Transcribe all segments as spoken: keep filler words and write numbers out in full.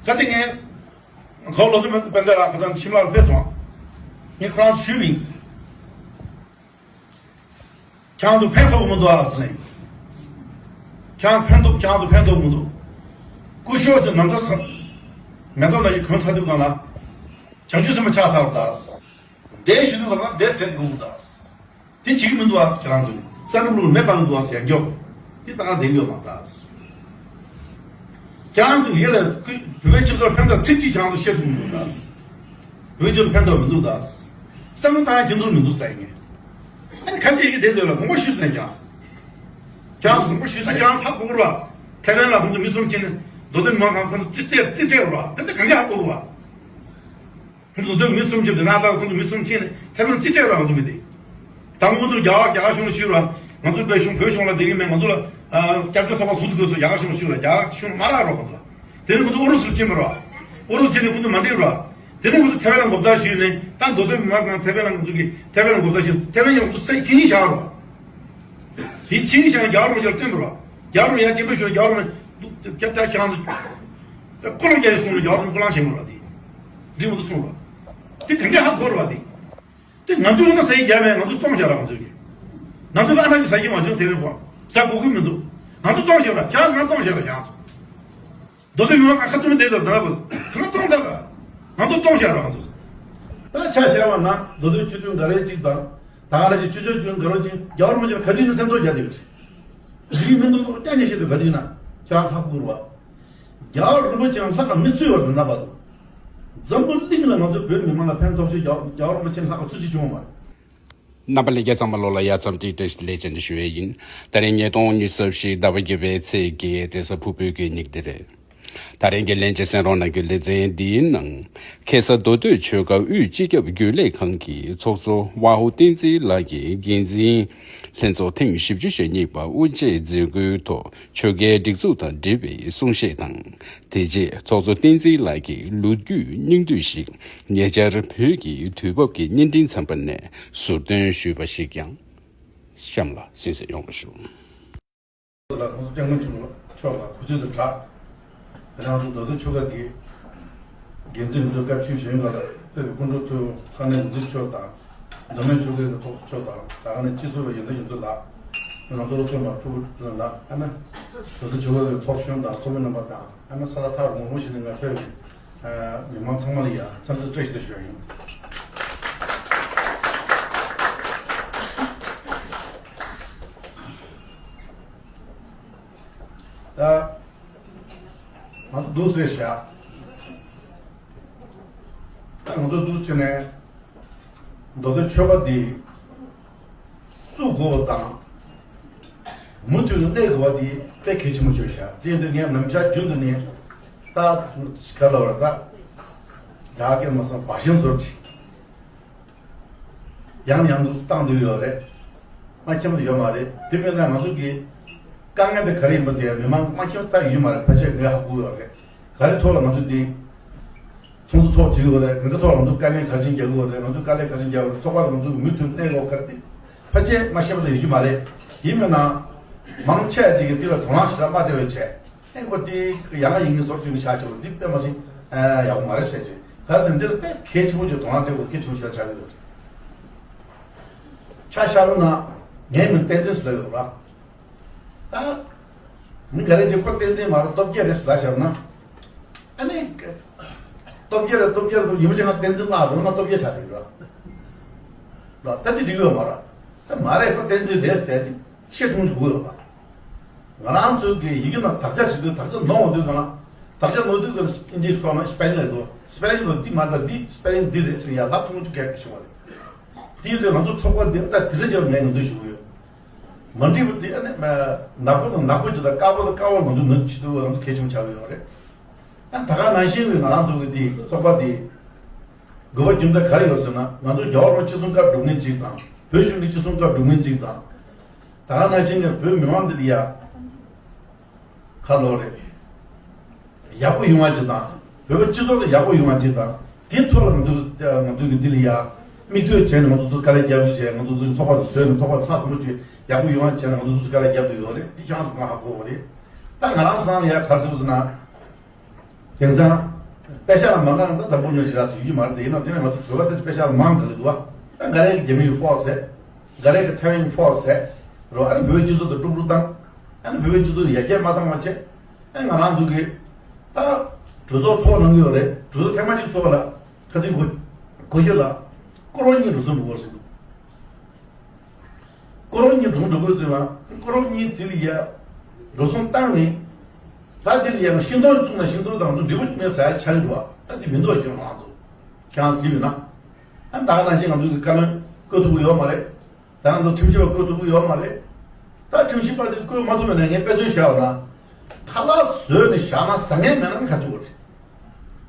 ཁ་ཅིག་ངས་ཁོ་བློ་བཟང་དཔལ་ལྡན་ལགས་ཁ་སང་ཤིམ་ལ་ལ་ཕེབས་སོང་། ངས་ཁོ་རང་ཞུས་པ་ཡིན། ཁྱེད་རང་ཚོ་ཕན་ཐོགས་ཀྱི་མི་འདུག་ཨ་ཟེར་ནས། ཁྱེད་རང་ཕན་ཐོགས། ཁྱེད་རང་ཚོ་ཕན་ཐོགས་ཀྱི་མི་འདུག་སྐུ་ཞབས་ཚོས་ནམ་ཟླ་ས་མེ་ཏོག་ནང་བཞིན་གོན་ཚར་དུས་སྒང་ལ། བྱང་ཆུབ་སེམས་དཔའ་ཆགས་ཚར་བ་དང་། བསྡད་ཞུ་དུས་སྒང་ལ་བསྡད་ཟེར་དགོས་ཀྱི་འདུག་དེ་བྱེད་ཀྱི་མི་འདུག་ཨ། ཁྱེད་རང་ཚོས་བསམ་བློ་མེ་སྤང་གི་འདུག་ཨ་ཟེར་ཡང་མགྱོགས། དེ་ད་ག་བསྡད་ཀྱི་ཡོད་མ་རེད། ཁྱེད་རང་ཚོས་ཡིད་ལ་བོད་པའི་སྤྱི་ཚོགས་ཕན་ཐོགས་ཚིག་གཅིག་ཁྱེད་རང་ཚོ་བཤད་ཐུབ་ཀྱི་མི་འདུག་ད། བོད་སྤྱི་ཚོགས་ཕན་ཐོགས་མི་འདུག་ད། བསམ་བློ་བཏང་ཡ་ཁྱེད་ཚོར་མི་འདུག་ཟེར་ཡིན། ཨ་ནི་ཁ་ཆེ་ཡི་གེ་བསྡད་འདོད་ལ་དགོངས་པ་ཞུས་ཟེར་ནས་ཀྱང་། ཁྱེད་རང་ཚོ་དགོངས་པ་ཞུས་ཟེར། ཁྱེད་རང་ཚོ་ཧ་གོ་གི་རེད་པ། ཐའེ་ཝན་ལ་ཁོང་ཚོ་མི་གསུམ་ཕྱིན་ནས་མདོ་སྟོད་མི་མང་ཁང་ཁོང་ཚོ་རྩིས་སྤྲད་རྩིས་སྤྲད་རེད་པ། དེ་འདྲ་གང་ག་ཧ་གོ་གི་རེད་པ། ཁོང་ཚོ་མདོ་སྟོད་མི་གསུམ་ཕྱིན། དེ་ནང་ལྟར་ཁོང་ཚོ་མི་གསུམ་ཕྱིན་ནས་ཐའེ་ཝན་རྩིས་སྤྲད་རེད་པ། ཁོང་ཚོ་མི་དེ། དང་པོ་ཁོང་ཚོ་རྒྱ་གར་རྒྱ་གར་གཞུང་ལ་ཞུས་རེད་པ། ང་ཚོ་བོད་གཞུང་བོད་གཞུང་ལ་བསྡད་ཀྱི་མེད། ང་ཚོ་ལ་ཨ་སྐྱབས་བཅོལ་ཚོགས་པ་ཚུགས་ཐུབ་དགོས་སོ། རྒྱ་གར་གཞུང་ལ་ཞུས་རེད་པ། རྒྱ་གར་གཞུང་ལ་མ་རག་རོགས་ཁོང་ཚོ་ལ། དེ་ནས་ཁོང་ཚོ་ཨུ་རུ་སུར་ཕྱིན་པ་རེད་པ། ཨུ་རུ་སུ་ཕྱིན་ནས་ཁོང་ཚོ་མ་འགྲིག་རེད་པ། དེ་ནས་ཁོང་ཚོ་ཐའེ་ཝན་ལ་མགོ་བཏགས་ཞུས་ནས། ད་མདོ་སྟོད་མི་མང་ཁང་ཐའེ་ཝན་ལ་ཁོང་ཚོ་གིས་ཐའེ་ཝན་ལ་མགོ་བཏགས་ཞུས། ཐའེ་ཝན་ཡང་ཁོང་ཚོ་ས་ཡིག་ཁྱིམ་ཡིག་བཞག་རེད་པ། དེ་ཁྱིམ་ཡིག་བཞག་ནས་རྒྱ་རོགས་མ་ཅིག་ལ་སྟོན་པ་རེད་པ། རྒྱ་རོགས་ཡང་སྐྱེ་འཕེལ་ཤོར། རྒྱ་རོགས་མ་སྐྱབས་ཐར་ཁྱེད་རང་ཚོ་ཀོ་ལོང་རྒྱ་ཡིག་གསུངས་ནས་རྒྱ་རོགས་མ་ཀོ་ལོང་བྱེད་མ་རེད་པ། དེ་འགྲིག་མི་འདུག་གསུངས་རེད་པ། དེ་གང་ག་ཧ་གོ་རེད་པ། དེ། དེ་ང་ཚོ་ཡོང་ན་ས་ཡིག་རྒྱག་མེད། ང་ཚོ་བཙོང་བཞག་ར། ང་ཚོ་གིས། ང་ཚོ་གི་ཨ་ན་ཅིག་ཟ་རྒྱུ་མ་བྱུང་། དེ་རིང་བར་ཟ་དགོས་ཀྱི་མི་འདུག་ང་ཚོ་བཙོང་བཞག་ར། ཁྱེད་རང་ཚོ་བཙོང་བཞག་ར། ཁྱེད་རང་ཚོ། མདོ་སྟོད་མི་མང་ཁང་ཁ་བཙུམ་བསྡད་དང་ད་ལྟ་བར་གང་བཙོང་ཚར་ར། ང་ཚོ་བཙོང་བཞག་ར། ང་ཚོ། ད་ཆ་བཞག་པ་ན་མདོ་སྟོད་ཆོས་དོན་འགའ་རེ་གཅིག་དང་། ད་ག་ནང་བཞིན་ཆོས་ཕྱོགས་ཆོས་དོན་འགའ་རེ་གཅིག་རྒྱ་རོགས་མ་ཅིག་ལ་ག་དུས་ཡིན་ན་སེམས་ཚོར་རྒྱག་བསྡད་ཡོད་རེད། འགྲིག་མི་འདུག་ལོ་གཏན་ནས་བཤད་དུས་ག་དུས་ཡིན་ན་ཁྱེད་རང་ཚོ་ཧ་གོ་གི་རེད་པ། རྒྱལ་བ་རིན་པོ་ཆེ་ལྷག་ག་མི་སུ་ཡོད་རེད། ན་བ་དུ། འཛམ་བུ་གླིང་ལ་ང་ཚོ་བོད་མི་མང་ལ་ཕན་ཐོགས་ཤེས་རྒྱལ་རྒྱལ་བ་རིན་པོ་ཆེ་ལྷག་ག་སུ་གཅིག་བྱུང་མ་རེད། རྣམ་པ་ལྷན་རྒྱས་ཚང་མ་ལོ་ལ་ཡ་ཙམ་ཏིག་བཀྲ་ཤིས་བདེ་ལེགས་བྱས་ནས་ཞུ་ཡས་ཡིན། ད་རེས་ཉིས་སྟོང་ཉི་ཤུ་རྩ་བཞི་ཟླ་བ་བརྒྱད་པའི་ཚེས་བརྒྱད་རེས་གཟའ་ཕུར་བུའི་གི་ཉིན་དེ་རེད། ད་རེས་ཀྱི་ལྷན་རྒྱས་གསན་རོགས་གནང་གི་ལེ་ཚན་འདིའི་ནང་། ཁ་སང་མདོ་སྟོད་ཆོལ་ཁ་དབུས་སྤྱི་ཁྱབ་རྒྱུན་ལས་ཁང་གི་ཚོགས་གཙོ་ཝ་ཧུ་བསྟན་འཛིན་ལགས་ཀྱིས་འགན་འཛིན་ལྷན་ཚོགས་ཐེངས་བཞི་བཅུ་ཞེ་གཉིས་པ་དབུ་འབྱེད་མཛད་སྒོའི་ཐོག་ཆོལ་ཁའི་སྒྲིག་འཛུགས་དང་འབྲེལ་བའི་གསུང་བཤད་དང་། དེ་རྗེས་ཚོགས་གཙོ་བསྟན་འཛིན་ལགས་ཀྱིས་ལོ་རྒྱུས་སྙིང་བསྡུས་ཤིག་ཉེ་ཆར་བོད་ཀྱི་དུས་བབ་ཀྱི་བརྙན་འཕྲིན་ཚན་པ་ནས་ཟུར་འདོན་ཞུས་པ་ཞིག་ཀྱང་གཤམ་ལ་གསན་གཟིགས་ཡོང་བ་ཞུ། ལ་ཁོང་ཚོ་སྐྱབས་མགོན་མཆོག་ལ་གུས་བཏུད་དུ་གྲགས། དེ་ནང་ཚོ་མདོ་སྟོད་ཆོལ་ཁ་གི་འགན་འཛིན་ཚོ་སྐབས་ཤིག་གཞོན་ལ་བོད་ཀྱི་སྐུ་མགྲོན་ཚོ་ས་གནས་འགོ་འཛིན་མཆོག་དང་། མདོ་སྨད་ཆོལ་ཁའི་ཚོགས་གཙོ་མཆོག་དང་། ད་ག་ནས་སྤྱི་ཟུར་བ་ཡོན་ཏན་ཡོན་ཏན་ལགས། ང་ཚོ་བློ་མཐུན་པ་ཕུར་བུ་ལགས། ཨ་ན་མདོ་སྟོད་ཆོལ་ཁ་གི་ཚོགས་གཞོན་དང་ཚོགས་མི་རྣམ་པ་དང་། ཨ་ན་ས་ལ་ཐག་རིང་པོ་ཞིག་ནས་ང་ཕེབས་པའི་མི་མང་ཚང་མ་ལ་ཡང་འཚམས་འདྲི་བཀྲ་ཤིས་བདེ་ལེགས་ཞུ་ཡ་ཡིན། ད་ང་ཚོ་འདུག་སེ་བཞག་ད་ང་ཚོ་འདུག་བྱས་ནས་མདོ་སྟོད་ཆོལ་ཁ་འདི་བཙུགས་དགོས་པ་དང་། མུ་མཐུད་ནས་གནས་དགོས་པ་འདི་དཔེ་གལ་ཆེན་པོ་ཆགས་བཞག་དེ་ཡིན་དུས་ངས་ནམ་ཞག་རྒྱུན་དུ་ནས་ད་ག་ལ་བར་ད་རྒྱ་སྐད་མ་སོང་བ་ཞན་བཟོ་ཅིག་ཡང་ཡང་དུ་བཏང་འདོད་ཡོད་རེད། མ་ཁྱབ་ཡོད་མ་རེད། དེ་མིན་ན་ང་ཚོ་གི་དཀའ་ངལ་དེ་ག་རེ་ཡིན་པ་དེ་མི་མང་མ་ཁྱབ་ལྟ་ཡོད་མ་རེད། ཕལ་ཆེར་ངས་ཧ་གོ་ཡོད་རེད། ག་རེ་ཐོག་ལ་ང་ཚོ་དེ་ཚོགས་འདུ་ཚོགས་བྱེད་ཀྱི་ཡོད་རེད། ག་རེ་ཐོག་ལ་ང་ཚོ་དཀའ་ངལ་ག་རེ་བྱུང་རྒྱག་གི་ཡོད་རེད། ང་ཚོ་དཀའ་ལས་ག་རེ་བྱུང་རྒྱག་གི་ཡོད་རེད། ཚོགས་པ་ང་ཚོ་མུ་མཐུད་གནས་དགོས་ག་རེ་ཕལ་ཆེར་མ་ཤེས་པ་དེ་ཡོད་ཀྱི་མ་རེད། ཡིན་མིན་ན་མང་ཆེ་ཅིག་གིས་འདི་ལ་དོ་སྣང་ཞེ་དྲག་མ་སྤྲད་པ་བྱས། ཨེ་ཁོ་དེ་ཡང་ཡིན་ངེས་ཟོར་བཅུག་ནས་བཞག་ཆེ་བ་འདི་དཔེ་མ་ཤེས་ཡག་པོ་མ་རེད་ཟེར་གྱི། ག་རེ་ཟེར་ན་འདི་ལ་དཔེ་གལ་ཆེན་པོ་ཅིག་དོ་སྣང་སྤྲད་དགོས་གལ་ཆེན་པོ་ཞིག་ཆགས་ཀྱི་ཡོད་རེད། ཆ་བཞག་པ་ན་ངའི་མིང་བསྟན་འཛིན་ཟེར་ལབ་ཡོད་ར། ད་མི་ག་རེ་ཅིག་ཁོ་བསྟན་འཛིན་མ་རེད་སྟོབས་རྒྱལ་རེད་ཟེར་ལབ་བཞག་ན། ཨ་ནི་སྟོབས་རྒྱལ་རེད་སྟོབས་རྒྱལ་རེད་ཡིན་པ་ཅིག་ང་བསྟན་འཛིན་ལབ་རུང་ང་སྟོབས་རྒྱལ་ཆགས་ཀྱི་ཡོད་ར། ད་འདི་འགྲིག་ཡོད་མ་ར། ད་མ་རེད་ཁོ་བསྟན་འཛིན་རེད་ཟེར་ཅིག་བཤད་ཐུབ་དགོས་ཡོད་པ། ང་རང་ཚོའི་གི་ཡི་གེ་ནང་དག་ཆ་བྱེད་དུས་དག་ཆ་ནོར་འོང་དུས་གང་ལ། དག་ཆ་ནོར་དུས་གང་ལ་ཨིན་ཇིའི་ཐོག་ནས་སི་པེ་ལིང་ལ་འདུག་སི་པེ་ལིང་ལ་འདི་མ་ལྟ་འདི་སི་པེ་ལིང་འདི་རེད་ཟེར་ཡ་ལབ་ཐུབ་མཁན་ཅིག་གལ་ཆེ་བ་རེད། དེ་ཡིན་དུས་ང་ཚོ་ཚོགས་པ་འདི་ལྟ་དེ་རེད་ཅེས་ངས་ངོས་འཛིན་ཞུ་གི་ཡོད། མ་འགྲིག་པ་དེ་ཨ་ནི་ནག་པོ་དང་ནག་པོ་ཅིག་དང་དཀར་པོ་དང་དཀར་པོ་ང་ཚོ་ནོར་བྱེད་དུས་ང་ཚོ་གལ་ཆེན་པོ་ཆགས་ཀྱི་ཡོད་རེད། ཨ་ད་ག་ནང་བཞིན་གྱི་ང་རང་ཚོ་གི་འདི་ཚོགས་པ་འདི་དགོས་པ་རྒྱུ་མཚན་ག་རེ་ཡོད་ཟེར་ན་ང་ཚོ་རྒྱལ་བ་རིན་པོ་ཆེ་ཅི་གསུང་བཀའ་སྒྲུབ་མཁན་ཅིག་དང་བོད་གཞུང་གི་ཅི་གསུང་བཀའ་སྒྲུབ་མཁན་ཅིག་དང་། ད་ག་ནང་བཞིན་གྱི་བོད་མི་མང་འདི་ལ་ཡ་ཁ་ལོ་རེད། ཡག་པོ་ཡོང་བ་ཅིག་དང་བོད་པ་སྤྱི་ཚོགས་ལ་ཡག་པོ་ཡོང་བ་ཅིག་དང་དེའི་ཐོག་ལ་ང་ཚོ་ང་ཚོ་གི་འདི་ལ་ཡ་མིག་ལྟོས་བྱས་ནས་ང་ཚོ་ཚོ་དཀའ་ལས་རྒྱབ་བྱས་ང་ཚོ་ཚོ་ཚོགས་པ་དང་བཟོས་ནས་ཚོགས་པ་ཚགས་ཚུད་པོ་ཅིག་ཡག་པོ་ཡོང་བ་བྱས་ནས་ང་ཚོ་ཚོ་དཀའ་ལས་རྒྱབ་ཏུ་ཡོད་རེད། འདི་ཁྱེད་རང་ཚོ་གང་ཧ་གོ་བ་རེད། ད་ང་རང་ཚོ་ནང་ལ་ཡ་ག་རེ་ཟེར་ན། དེང་སང་པེ་ཤག་ལ་མ་དགའ་ན་ད་དང་པོ་ཉོ་ཞེ་དྲག་ཟེར་རྒྱུ་མ་རེད། དེ་ཡིན་ན་དེ་ནས་ང་ཚོ་བོད་པ་དེ་པེ་ཤག་ལ་མང་དྲགས་འདུག་བ། ད་འགའ་རེ་གི་རྒྱ་མིའི་ཧྥོག་ཟེར། འགའ་རེ་གི་ཐའེ་ཝན་ཧྥོག་ཟེར། རོ་ཨ་ནི་བོད་སྤྱི་ཚོགས་དང་དཀྲུག་དཀྲུག་བཏང་། ཨ་ནི་བོད་པའི་སྤྱི་ཚོགས་ཡར་རྒྱས་མ་བཏང་བ་བྱས། ཨ་ནི་ང་རང་ཚོ་གི་ད་གྲོས་ཚོགས་ཚོགས་གནང་གི་ཡོད་རེད། གྲོས་ཚོགས་ཐེངས་མ་གཅིག་ཚོགས་ལ་ཁ་སང་གོ་གོ་རྒྱུ་ལ་སྐོར་ར་གཉིས་འགྲོ་སོང་འགྲོ་དགོས་ཟེར་འདུག་སྐོར་ར་གཉིས་འགྲོ་འགྲོ་དགོས་ཟེར་བ། སྐོར་ར་གཉིས་དེ་ལ་ཡ་འགྲོ་སོང་བཏང་ནས། ད་དེ་ལ་ཡང་ཤིང་ཏོག་བཙུགས་ན་ཤིང་ཏོག་དང་དུ་འབྲས་བུ་མེད་ཟ་ཡ་ཆགས་ཡོད་པ། ད་དེ་མི་འདུག་ཀྱང་ང་ཚོ་ཀྱང་ཟིན་ཡོད་ན། ཨ་ད་ག་ནང་བཞིན་ང་ཚོ་གི་བཀའ་བློན་བསྐོ་ཐུབ་ཀྱི་ཡོད་མ་རེད། ད་ང་ཚོ་ཁྲིམས་ཞིབ་པ་བསྐོ་ཐུབ་ཀྱི་ཡོད་མ་རེད། ད་ཁྲིམས་ཞིབ་པ་དེ་བསྐོ་མ་ཐུབ་པ་ན་ངས་དཔེ་མཚོན་བཞག་པ་ན། ཁ་ལག་བཟོས་ནས་བཞག་ན་ཟ་མཁན་མེད་ན་ཁ་ཆེ་བོ་རེད།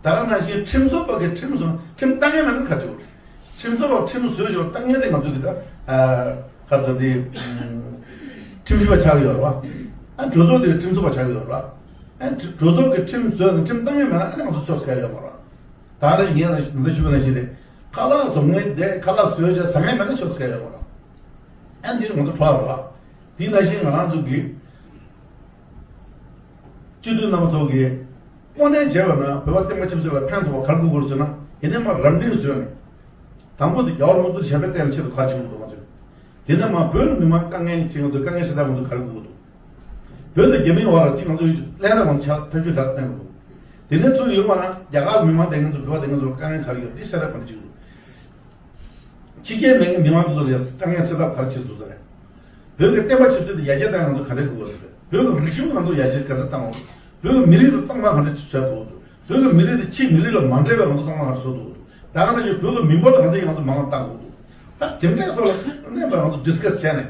ད་ག་ནང་བཞིན་ཁྲིམས་བཟོ་པ་གི་ཁྲིམས་བཟོ་ཁྲིམས་བཏང་མཁན་མེད་ན་ཁ་ཆེ་བོ་རེད། ཁྲིམས་བཟོ་པ་ཁྲིམས་བཟོས་ཞོར་བཏང་མཁན་དེ་ང་ཚོ་གི་ད་ཨ་ག་རེ་ཟེར་དེ་ཁྲིམས་ཞིབ་པ་ཆགས་ཀྱི་ཡོད་རེད་བ། ཨ་གྲོས་ཚོགས་དེ་ཁྲིམས་བཟོ་པ་ཆགས་ཀྱི་ཡོད་རེད་བ། ཨ་གྲོས་ཚོགས་ཀྱི་ཁྲིམས་བཟོས་ནས་ཁྲིམས་བཏང་མཁན་མེད་ན་ཨ་ནི་ང་ཚོ་ཆོག་ས་ག་ཡོད་མ་རེད། ད་ལྟ་ངས་ད་ལྟ་ཞུས་པ་ནང་བཞིན་རེད། ཁ་ལག་བཟོ་མཁན་དེ་ཁ་ལག་བཟོས་བྱས་ཟ་མཁན་མེད་ན་ཆོག་ས་ག་ཡོད་མ་རེད། ཨ་འདི་ང་ཚོ་གྲོགས་རེད་བ། དེ་ནང་བཞིན་ང་རང་ཚོ་གི་སྤྱི་འཐུས་རྣམ་པ་ཚོ་གིས་དངོས་གནས་བྱས་པ་ན་བོད་པ་སྟོང་པ་ཆབ་སྲིད་ལ་ཕན་ཐོགས་པ་ག་རེ་དགོས་ཀྱི་རེད་ཟེར་ན། ཡིན་ནའི་མར་རམ་འདེགས་བཟོས་ནས། དང་པོ་དེ་རྒྱལ་བ་རིན་པོ་ཆེ་གཞན་ཕན་བསྟན་ཆེད་དུ་ག་རེ་བྱེད་དགོས་འདུག་ང་ཚོས། དེ་ནས་མར་བོད་མི་མང་དཀའ་ངལ་ཅིག་ཡོང་དུས་དཀའ་ངལ་སེལ་ཐབས་ང་ཚོ་ག་རེ་དགོས་ཀྱི་འདུག་བོད་དང་རྒྱ་མིའི་བར་ལ་དེ་ང་ཚོས་ལྷན་ཐབས་ང་ཚོ་ཐབས་ཤེས་ག་རེ་བཏོན་དགོས་འདུག་དེ་ནས་ཚུར་ཡོང་བ་ན་རྒྱ་གར་མི་མང་དེ་ང་ཚོ་བོད་པ་དེ་ང་ཚོ་ལ་དཀའ་ངལ་ག་རེ་ཡོད་དེ་སེལ་ཐབས་ག་རེ་བྱེད་ཀྱི་འདུག་ཕྱི་རྒྱལ་མི་མི་མང་ཚོ་ལ་དཀའ་ངལ་སེལ་ཐབས་ག་རེ་བྱེད་ཐུབ་ས་རེད། བོད་ཀྱི་བསྟན་པ་ཆབ་སྲིད་དེ་ཡར་རྒྱས་གཏང་ང་ཚོ་ག་འདྲས་དགོས་ས་རེད། བོད་ཀྱི་རིག་གཞུང་ང་ཚོ་ཡར་རྒྱས་ག་འདྲས་གཏང་དགོས། བོད་ཀྱི་མི་རིགས་དང་གཙང་མ་ག་འདྲས་བྱེད་དགོས་འདུག་བོད་ཀྱི་མི་རིགས་དེ་ཕྱིའི་མི་རིགས་ལ་མ་འདྲེས་པའི་ང་ཚོ་གཙང་མ་ག་འདྲས་བཟོ་དགོས་འདུག་ད་ག་ནང་བཞིན་བོད་ཀྱི་མི་འབོར་ལ་ག་འདྲས་ང་ཚོ་མང་བ་གཏང་དགོས་འདུག་ད་དེ་འདྲའི་ཐོག་ལ་གནས་པ་ང་ཚོ་ཌི་སི་ཀ་སི་བྱས་ནས།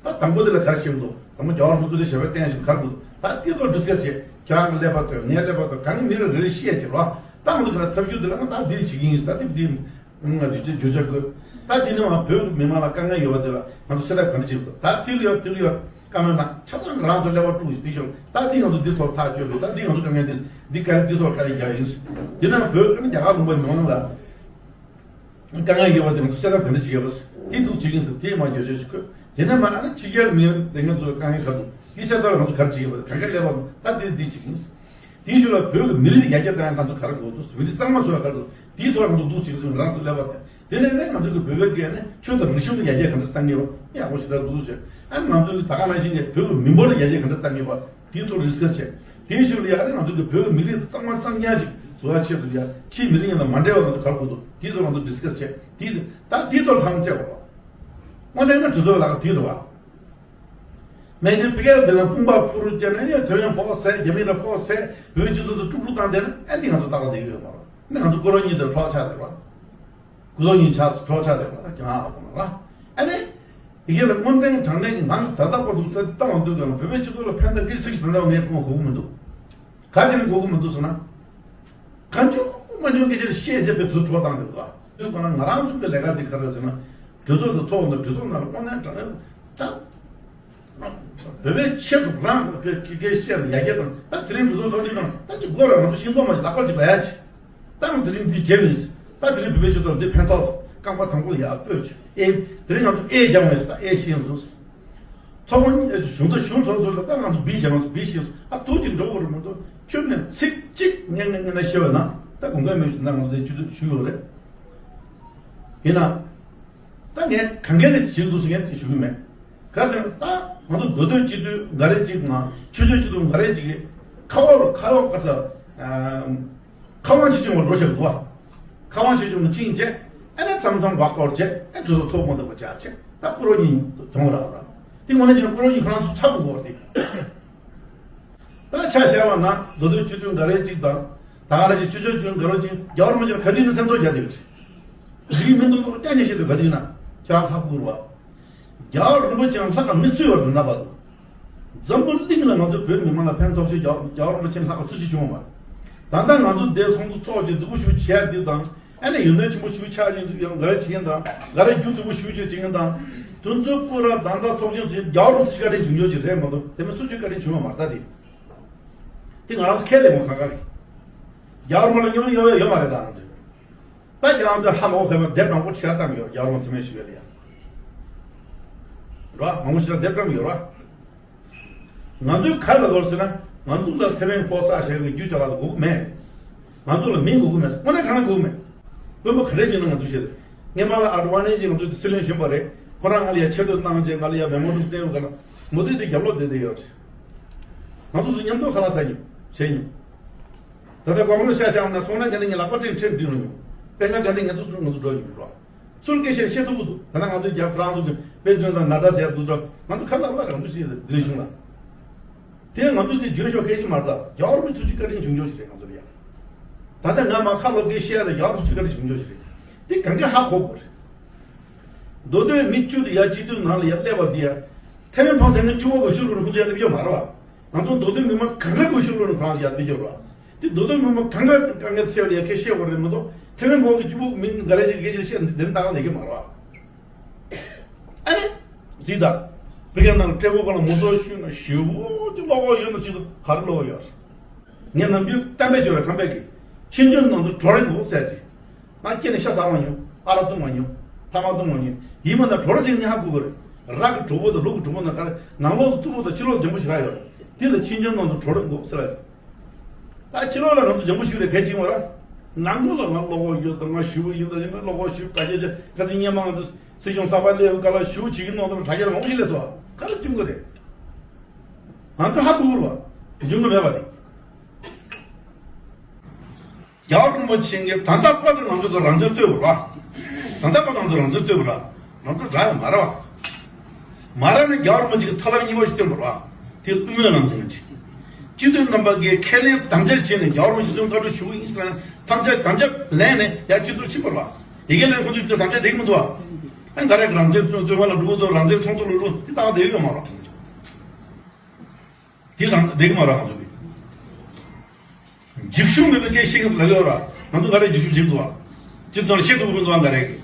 ད་དང་པོ་དེ་ལ་ག་རེ་བྱེད་དགོས་འདུག་དང་པོ་རྒྱལ་བ་རིན་པོ་ཆེ་ཞབས་པད་བརྟན་ཞིང་ག་རེ་དགོས་འདུག་ད་དེ་ཐོག་ཌི་སི་ཀ་སི་བྱེད། ཁྱེད་རང་གི་ཀླད་པ་ཐོན། ངའི་ཀླད་པ་ཐོན། གང་གི་མི་རེ་རེ་བཤད་བྱེད་རོགས། ད་ང་ཚོ་ག་རེ་ཐབས་ཤུགས་དེ་ལ་ང་ད་འདི་བྱེད་ཀྱི་ཡིན་ཟེར། ད་འདི་འདི་ང་འདི་བྱེད་བརྗོད་བྱ་དགོས། ད་དེ་ནས་མ་བོད་མི་མང་ལ་དཀའ་ངལ་ཡོད་པ་དེ་ལ་ང་ཚོ་སེལ་ཐབས་ག་འདྲ་བྱེད་དགོས། ད་དེ་ལ་ཡོད་དེ་ལ་ཡོད་བཀའ་མོལ་གནང་། ཆ་ཚང་རང་ཚོ་ཀླད་པ་དཀྲུགས་ཤིག་དེ་ཤོག་ད་འདི་ང་ཚོ་འདི་ཐོག་ཐག་གཅོད་དགོས། ད་འདི་ང་ཚོ་དཀའ་ངལ་འདི་འདི་ག་རེ་འདི་ཐོག་ག་རེ་རྒྱག་ཡིན་ཟེར། དེ་ནས་བོད་ཀྱི་རྒྱ་གར་ལུང་པ་མི་མང་ལ། དཀའ་ངལ་ཡོད་པ་དེ་ང་ཚོ་སེལ་ཐབས་ག་འདྲ་བྱེད་ཀྱི་ཡོད་པ། དེ་འདུག་བྱེད་ཀྱི་ཡིན་ཟེར། དེ་མ་བརྗོད་བྱ་ཞིག་བཀོད། དེ་ནས་མ་ཨ་ནི་ཕྱི་རྒྱལ་མི་དེ་ང་ཚོ་དཀའ་ངལ་ག་འདུག་དེ་སེལ་ཐབས་ལ་ང་ཚོ་ག་རེ་བྱེད་ཀྱི་ཡོད་པ། གང་ག་ཀླད་པ་ད་དེ་འདི་བྱེད་ཀྱི་ཡིན་ཟེར། དེའི་ཤུལ་ལ་བོད་ཀྱི་མི་རིགས་ཡར་རྒྱས་གཏང་ཡ་ང་ཚོ་ག་རེ་དགོས་འདུག་མི་རིགས་གཙང་མ་བཟོ་ཡ་ག་རེ་འདུག་དེའི་ཐོག་ང་ཚོ་འདུག་བྱེད་ཀྱི་ཡོད། རང་ཚོ་ཀླད་པ་དེ། དེ་ནས་ནས་ང་ཚོ་གི་བོད་པའི་སྒེར་ནས་ཆོས་དང་རིག་གཞུང་དེ་ཡར་རྒྱས་ག་འདྲ་གཏང་གི་ཡོད་པ་ཡག་པོ་ཞེ་དྲག་འདུག་བྱས། ཨ་ནི་ང་ཚོ་གི་ད་ག་ནང་བཞིན་གྱི་བོད་ཀྱི་མི་འབོར་ཡར་རྒྱས་ག་འདྲ་གཏང་གི་ཡོད་པ། དེའི་ཐོག་ཌི་སི་ཀ་སི་བྱས། དེའི་ཤུལ་ལ་ཡང་ནི་ང་ཚོ་གི་བོད་ཀྱི་མི་རིགས་གཙང་མ་གཙང་རྐྱང་ཞིག་བཟོ་བའི་ཆེད་དུ་ཡང་ཕྱིའི་མི་རིགས་ཡིན་ན་མ་འདྲེས་པ་ང་ཚོ་ག་རེ་དགོས་འདུག་དེའི་ཐོག་ང་ཚོ་ཌི་སི་ཀ་སི་བྱས། དེའི་ད་དེའི་ཐོག་ལ་ཐང་བཅད་པ། དངོས་གནས་ན་གྲོས་ཚོགས་ལ་དེ་རེད་བ། མན་ཆད་ཕ་གིར་དེ་ལ་དཔུང་པ་ཕུ་རུ་བཅད་ནས་ཡང་ཐེ་ཝན་ཕོག་ཟེར། རྒྱ་མི་ལ་ཕོག་ཟེར། བོད་སྤྱི་ཚོགས་དང་དཀྲུག་དཀྲུག་བཏང་བསྡད་ན་ཨ་འདི་ང་ཚོ་ལྟ་བ་བསྡད་ཡོད་མ་རེད། ནི་ང་ཚོ་ཀོ་རོ་གཉིས་དང་གྲོགས་ཆགས་བསྡད་པ། ཀུ་ཟོ་གཉིས་ཆགས་གྲོགས་ཆགས་བསྡད་པ་ལ་ཀྱང་ཨ་ཁོ་ན་ལ། ཨ་ནི། དེ་གས་ལ་དངོས་འབྲེལ་དྲང་གནས་ཀྱི་ང་ཚོ་ད་ལྟ་བར་དུ་ད་ལྟ་བར་དུ་ཀྱང་བོད་པའི་སྤྱི་ཚོགས་ལ་ཕན་ཐོགས་ཀྱི་ཚིག་ཞིག་ད་ལྟ་བར་ངས་གོ་གོ་གི་མི་འདུག་ག་ཅི་ནས་གོ་གི་མི་འདུག་ཟེར་ན། གང་བྱུང་མ་བྱུང་སྐད་ཆ་བཤད་བྱས་པའི་ཚུར་གྲོགས་བཏང་འདུག་ག་དུས་གང་ལ་ང་རང་ཚོ་གི་ལས་ཀ་དེ་ག་རེ་ཟེར་ན། གྲོས་ཚོགས་དང་ཚོགས་འདུ་གྲོས་ཚོགས་ནང་ལ་དངོས་གནས་དྲང་གནས་ད། བོད་པའི་ཆེད་དུ་རང་གི་སྐད་བཤད་ལ་ཡར་རྒྱས་དང་ད་དེ་རིང་གྲོས་ཚོགས་ཚོགས་དུས་དང་ད་ཅི་དགོས་ར་ང་ཚོ་ཤིང་ཏོག་མ་ཞིག་ལག་པ་ཅིག་ལ་ཡ་ཆེ། ད་ང་དེ་རིང་འདི་བརྗེད་མིན། ད་དེ་རིང་བོད་པའི་སྤྱི་ཚོགས་འདི་ཕན་ཐོགས་སོང་། རྐང་པ་དང་པོ་ཡར་སྤོས་ཆེ་ཨེ། དེ་རིང་ང་ཚོ་ཨེ་སྦྱང་བས་ད་ཨེ་ཤེས་སོང་། ཚོགས་པ་གཞུང་དུ་གཞུང་ཚོགས་ཚོགས་ལ་ད་ང་ཚོ་བི་སྦྱང་བས་བི་ཤེས་སོང་། ཨ་ཐུགས་ཀྱི་འགྲོ་བ་རུ་མ་གཏོགས་ཁྱོད་ནས་ཚིག་གཅིག་ངན་ངན་ངན་ན་ཤེས་བས་ན་ད་དགོངས་འགལ་མེད་ཞུ་ན་ང་ཚོ་དེ་ཇུས་གཏོགས་ཞུ་ཡོད་རེད། ཡིན་ན། ད་ངས་གང་གལ་ལ་བྱེད་འདུག་ཟེར་ངས་དེ་ཞུ་གི་མེད། ག་ཟེར་ན་ད་ང་ཚོ་མདོ་སྟོད་སྤྱི་འཐུས་འགའ་རེ་གཅིག་དང་ཆོས་ཕྱོགས་སྤྱི་འཐུས་འགའ་རེ་གཅིག་གིས་ཁ་བ་ལ་ཁ་བ་ག་ས། ཁ་དབང་ཆེ་ཆུང་བ་རོ་ཞིག་འདུག་བ། ཁ་དབང་ཆེ་ཆུང་ནི་ཅིང་བྱས་ཨ་ནི་མཚམས་མཚམས་བག་སྐོར་བྱས་ཨ་གྲོས་ཚོགས་ཚོགས་མ་ཐུབ་པ་ཆགས་བྱས་ད་ཀུ་རོ་གཉིས་དོང་ར་ར། དེ་ངོ་ནས་བྱས་ན་ཀུ་རོ་གཉིས་ཁོ་རང་ཚོ་ཚ་དགོས་པ་རེད། ད་ཆ་བཞག་པ་ན་མདོ་སྟོད་སྤྱི་འཐུས་འགའ་རེ་གཅིག་དང་། ད་ག་རེ་ཞིག་ཆོས་ཕྱོགས་སྤྱི་འཐུས་འགའ་རེ་གཅིག་རྒྱལ་བ་རིན་པོ་ཆེ་ལ་ག་དུས་ནས་སེམས་ཚོར་རྒྱག་བསྡད་ཀྱི་རེད། འགྲིག་མི་འདུག་ལོ་སྐྱ་ཉེ་ཤེས་དུས་ག་དུས་ན་ཁྱེད་རང་ལྷག་དགོས་རེད་བ། རྒྱལ་བ་རིན་པོ་ཆེའང་ལྷག་ག་མི་སུ་ཡོད་རེད་ན་བ་དུ། འཛམ་བུ་གླིང་ལ་ང་ཚོ་བོད་མི་མང་ལ་ཕན་ཐོགས་ཆེད་རྒྱལ་རྒྱལ་བ་རིན་པོ་ཆེ་ལྷག་ག་སུ་ཞིག་བྱུང་བ་མ་རེད། ད་ལྟ་ང་ཚོ་འདས་ཚོགས་འདུ་ཚོགས་ཀྱི་རྫིག་པོ་ཞིག་བྱས་དུས་དང་། ཨ་ནི་ཡོན་ཏན་ཆེན་པོ་ཞུ་ཆགས་ཡིན་ཡང་འགའ་རེ་བྱེད་མཁན་དང་འགའ་རེ་རྒྱུ་རྫིག་པོ་ཞུ་བྱེད་བྱེད་མཁན་དང་། དུས་ཚོད་སྐུ་ར་དང་ད་ཚོགས་ཆེན་ཚོ་རྒྱལ་བ་རིན་པོ་ཆེ་བཀའ་དྲིན་བྱུང་ཆོག་ཅིག་རེད་མ་གཏོགས་དེ་མིན་སུ་ཆོས་བཀའ་དྲིན་བྱུང་བ་མ་རེད་ད་དེ། དེ་ང་རང་ཚོ་ཁས་ལེན་མོ་གང་ག་རེད། རྒྱལ་བ་རིན་པོ་ཆེ་ལ་སྙོན་ཡོད་ཡོད་མ་རེད་ད་ང་ཚོས། ད་ཁྱེད་རང་ཚོས་ཧ་མ་གོ་ཁ་མ་དེབ་མང་པོ་ཆེ་བཀྲམ་ཡོད་རྒྱལ་བ་རིན་པོ་ཆེ་མེད་ཞུ་ཡོད་ཡ། ར་མང་པོ་ཆེ་དེབ་བཀྲམ་ཡོད་ར། ང་ཚོས་ག་རེ་ལབ་དགོས་ཟེར་ན། ང་ཚོ་ལ་ཐེ་ཝན་ཕོ་གསར་བཞག་གི་རྒྱུ་ཅ་ལག་དགོས་ཀྱི་མེད། ང་ཚོ་ལ་མི་དགོས་ཀྱི་མེད། དངོས་གནས་དྲང་གནས་དགོས་ཀྱི་མེད། དཔོན་པོ་ག་འདྲས་ཅིག་ན་ང་ཚོ་བཤད་དེ། སྔོན་མ་ལ་ཨ་ཌི་ཝ་ནི་ཇི་ང་ཚོ་སྲིད་བློན་གཞོན་པ་རེད། ཁོ་རང་ང་ལ་ཡ་ཆེ་བསྟོད་གནང་རྗེས་ང་ལ་ཡ་མེ་མོ་འདུག་བསྟན་ཡོད་ག་ན། མུ་མཐུད་དེ་རྒྱབ་ལོག་བསྡད་བསྡད་ཡོད་རེད། ང་ཚོ་ཚོ་མཉམ་དུ་ཁ་ལག་ཟ་མྱོང་བྱས་མྱོང་། ད་ལྟ་གོང་རུ་ཤ་ཤ་ན་སོང་ན་ག་ནས་ངས་ལག་པ་སྤྲད་ཁྲིད་འགྲིག་མྱོང་། དཔེར་ན་ག་ནས་ང་ཚོ་ཚོ་ང་ཚོ་འགྲོ་མྱོང་རོགས། ཚུར་སྐད་ཆ་བཤད་ཐུབ་ཀྱི་འདུག་ད་ལྟ་ང་ཚོའི་རྒྱབ་ཁོ་རང་ཚོ་གི་དཔེ་མཚོན་དང་ན་ད་ཟེར་ཡ་འདུག་ད་ང་ཚོ་ཁ་ལག་ལ་རང་ཚོ་ཞིག་རེད་འདིར་བྱུང་ལ། དེ་ང་ཚོ་དེ་བརྗོད་ཤོག་སྐད་ཆ་མ་རེད་ད། རྒྱ་བོར་མི་ཐུགས་རྗེ་བཀའ་དྲིན་བྱུང་ཆོག་ཞིག་རེད་ང་ཚོ་ལ་ཡ། ད་ལྟ་ང་མ་ཁ་ལོ་སྐད་བཤད་ཡ་ད་རྒྱ་བོར་ཐུགས་རྗེ་བཀའ་དྲིན་བྱུང་ཆོག་ཞིག་རེད། དེ་གང་ག་ཧ་གོ་དགོས་རེད། མདོ་སྟོད་མི་བཅུ་དེ་ཡ་སྤྱི་འཐུས་ནང་ལ་ཡ་སླེབས་པ་དེ་ཡ། ཐེ་ཝན་ཕོ་ཟེར་ན་བཅུ་པོ་གི་ཤུགས་ལོ་ནི་ཁུངས་ཆད་སླེབས་ཡོད་མ་རེད་བ། ང་ཚོ་མདོ་སྟོད་མི་མང་གང་ག་གི་ཤུགས་ལོ་ནི་ཁོ་རང་ཞིག་ཡ་སླེབས་ཡོད་རེད་བ། དེ་མདོ་སྟོད་མི་མང་གང་ག་དཀའ་ངལ་སེལ་བ་ཡ་ཁས་བཤད་པ་རེད་མ་གཏོགས་ཐེ་ཝན་ཕོ་གི་བཅུ་པོ་མི་འགའ་རེ་ཅིག་སྐད་ཆ་བཤད་འདི་འདི་ནི་ད་ག་ལས་ཀྱི་མ་རེད་བ། ཨ་ནི། གཟིགས་དང་། བི་ཀན་ནང་སྤྲད་སྒོ་ག་ལ་མོ་ཚོ་ཤུལ་ན་ཞེ་པོ་ཅིག་ཀློག་གོ་ཡོད་ན་ཅིག་ཏུ་ག་རེ་ཀློག་གོ་ཡོད། ངས་ནམ་རྒྱུན་གཏམ་དཔེ་བརྗོད་རེ་ཁམས་པའི་གི། ཕྱི་འཇོན་ནང་དུ་གྲོ་རེ་འགོག་ཟེར་ཅིག་ང་སྐྱེ་ནས་ཤ་ཟ་མ་མྱོང་། ཨ་རག་བཏུང་མ་མྱོང་། ཐ་མག་བཏུང་མ་མྱོང་། ཡིན་མ་ད་གྲོ་རེ་ཟེར་ནི་ཧ་གོ་གི་རེད། རག་གི་གྲོགས་པོ་དང་ལུག་གི་གྲོགས་པོ་ན་ག་རེ་ནང་ལོགས་སུ་རྩུབ་པོ་དང་ཕྱི་ལོགས་འཇམ་པོ་ཞིག་རག་ཡོད་རེད། དེ་ལ་ཕྱི་འཇོན་ནང་དུ་གྲོ་རེ་འགོག་ཟེར་ར་ཡོད། ད་ཕྱི་ལོགས་ལ་ང་ཚོ་འཇམ་པོ་ཞིག་རེད་གལ་ཆེན་པ་ར། ནང་ལོགས་ལ་ང་ཀློག་གོ་ཡོད་དང་ང་ཞེ་པོ་ཡིན་དང་ཞེ་ན་ཀློག་གོ་ཞེ་པོ་དྲ་རྒྱ་ཆེ་ཁ་ཚིག་སྔོན་མ་ང་ཚོ་སྲིད་སྐྱོང་གསར་པ་སླེབས་སྐབས་ལ་ཞེ་པོ་བྱེད་ཀྱི་ནོ་དང་དྲ་རྒྱ་མང་པོ་ཞིག་སླེབས་སོང་བ་ག་རེ་བྱུང་གི་རེད། ང་ཚོ་ཧ་གོ་གི་རེད་བ། འབྱུང་གི་མེད་པ་རེད། རྒྱལ་བ་རིན་པོ་ཆེ་གིས་ད་ལྟ་བར་དུ་ང་ཚོ་ཚོ་རང་བཙན་རྩོད་པ་ར། ད་ལྟ་བར་ང་ཚོ་རང་བཙན་རྩོད་པ་ར། ང་ཚོ་རག་ཡོད་མ་རེད་བ། མ་རག་ན་རྒྱལ་བ་རིན་པོ་ཆེ་གིས་ཐབས་ལམ་གཉིས་པ་ཞིག་སྟོན་པ་ར། དེ་དབུ་མའི་ལམ་ཟེར་ན་ཅི། སྤྱི་འཐུས་རྣམ་པ་གིས་ཁས་ལེན་དམ་བཅའ་བྱས་ནས་རྒྱལ་བ་རིན་པོ་ཆེ་ཚོའི་བཀའ་འཁྲོལ་ཞུ་གི་ཡིན་ཟེར་ན་དམ་བཅའ་དམ་བཅའ་ལེན་ནས་ཡར་སྤྱི་འཐུས་ཕྱིན་པ་ར། དེ་གས་ལེན་ཁོ་ཚོས་དེ་དམ་བཅའ་བསྡད་ཀྱི་མི་འདུག་བ། ཨ་འགའ་རེ་རང་བཙན་རྩོད་པ་ལ་འགྲོ་གི་འདུག་རང་བཙན་ཚོགས་འདུ་ལ་འགྲོ་དེ་ལྟ་བ་བསྡད་ཡོད་མ་རེད། དེ་རང་བསྡད་ཀྱི་མ་རེད་ང་ཚོ་གི། འཇིགས་ཞུམ་མེད་པའི་སྐད་བཤད་ཀྱི་ལབ་ཡོད་ར། ང་ཚོ་ག་རེ་འཇིགས་ཞུམ་བྱེད་འདུག་བ། སྤྱི་ཚོགས་ལ་བཤད་ཐུབ་ཀྱི་མི་འདུག་བ་ག་རེ་གི།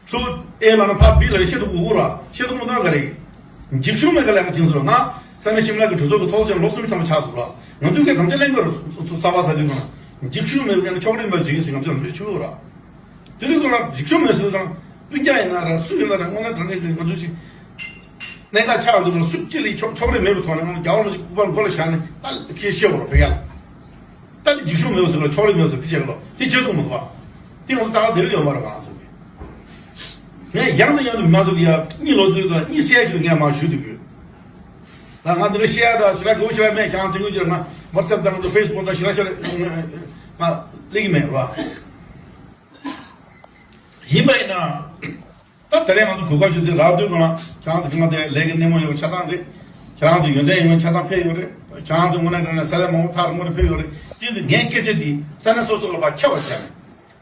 ཚུར་ཨེ་ལབ་ན་ཕར་བི་ལབ་ན་བཤད་ཐུབ་ཀྱི་འདུག་ར། བཤད་ཐུབ་མི་འདུག་བ་ག་རེ་གི། འཇིགས་ཞུམ་མེད་པའི་ལས་ཀ་བྱེད་ཟེར་ན། ས་གནས་ཤིམ་ལ་གི་གྲོས་ཚོགས་ཀྱི་ཚོགས་གཙོ་ལོ་གསུམ་ཐམ་པ་ཆགས་སོང་ར། ང་ཚོ་གི་དམ་བཅའ་ལེན་དགོས་ར་གསར་པ་ཟ་དུས་གང་ན། འཇིགས་ཞུམ་མེད་པའི་ཕྱོགས་རིས་མེད་པ་བྱེད་ཀྱི་ཟེར་ང་ཚོས་ལམ་སྟོན་ཞུ་དགོས་ར། དེ་དུས་ཁོ་རང་འཇིགས་ཞུམ་མེད་ཟེར་དང་། སྤུན་ཀྱག་ཡིན་ན་ར་སུ་ཡིན་ན་ར་དངོས་གནས་དྲང་གནས་ཀྱི་ང་ཚོ་ཅིག་གནད་འགག་ཆགས་འདུག་ན་སུ་གཅིག་ལ་ཕྱོགས་ཕྱོགས་རིས་མེད་པའི་ཐོག་ནས་ང་ཚོ་རྒྱལ་བ་རིན་པོ་ཆེ་སྐུ་པར་མགོ་ལ་བཞག་ནས་ད་ཁྱེད་བཤད་པ་རོ་བོད་རྒྱལ། ད་འདི་འཇིགས་ཞུམ་མེད་པ་ཟེར་ལ་ཕྱོགས་རིས་མེད་པ་ཟེར་དེ་བྱས་ལོ་དེ་བྱེད་ཐུབ་མི་འདུག་ཨ། དེ་ང་ཚོ་ད་ག་དེ་རིགས་ཡོད་མ་རེད་ང་ཚོ་གི། ངས་ཡང་དང་ཡང་དུ་མི་མང་ཚོ་གི་ཡ་གཉིད་ལོག་དུས་དང་གཉིད་སད་ཅིག་ངས་མར་ཞུ་དུས་ཡོད། ད་ང་འདི་ལ་བཤད་ཡ་ད་ཞེ་དྲག་གི་འུ་ཞེ་དྲག་མེད་ཀྱང་དྲན་གི་ཡོད་ང་ཝ་ཊི་སེབ་དང་ང་ཚོ་ཕེ་སི་བུག་དང་ཞེ་དྲག་ཞེ་དྲག་ང་སླེབས་ཀྱི་མེད་ར། ཡིན་པ་ཡིན་ན། ད་དེ་རིང་ང་ཚོ་གོ་སྐབས་ཅིག་དེ་རག་དུས་གང་ལ་ཁྱེད་རང་ཚོ་གི་ང་དེ་ལས་ཀའི་སྣེ་མོ་ཡོད་ཆ་ཚང་རེད། ཁྱེད་རང་ཚོ་ཡོན་ཏན་ཡོད་ཆ་ཚང་ཕེབས་ཡོད་རེད། ཁྱེད་རང་ཚོ་དངོས་གནས་དྲང་གནས་ས་ལས་མང་པོ་ཐག་རིང་པོ་ནས་ཕེབས་ཡོད་རེད། དེ་ཚོ་ངའི་སྐད་ཆ་འདི་ས་གནས་སོ་སོ་ལ་ཕར་ཁྱབ་པར་བྱས་ནས་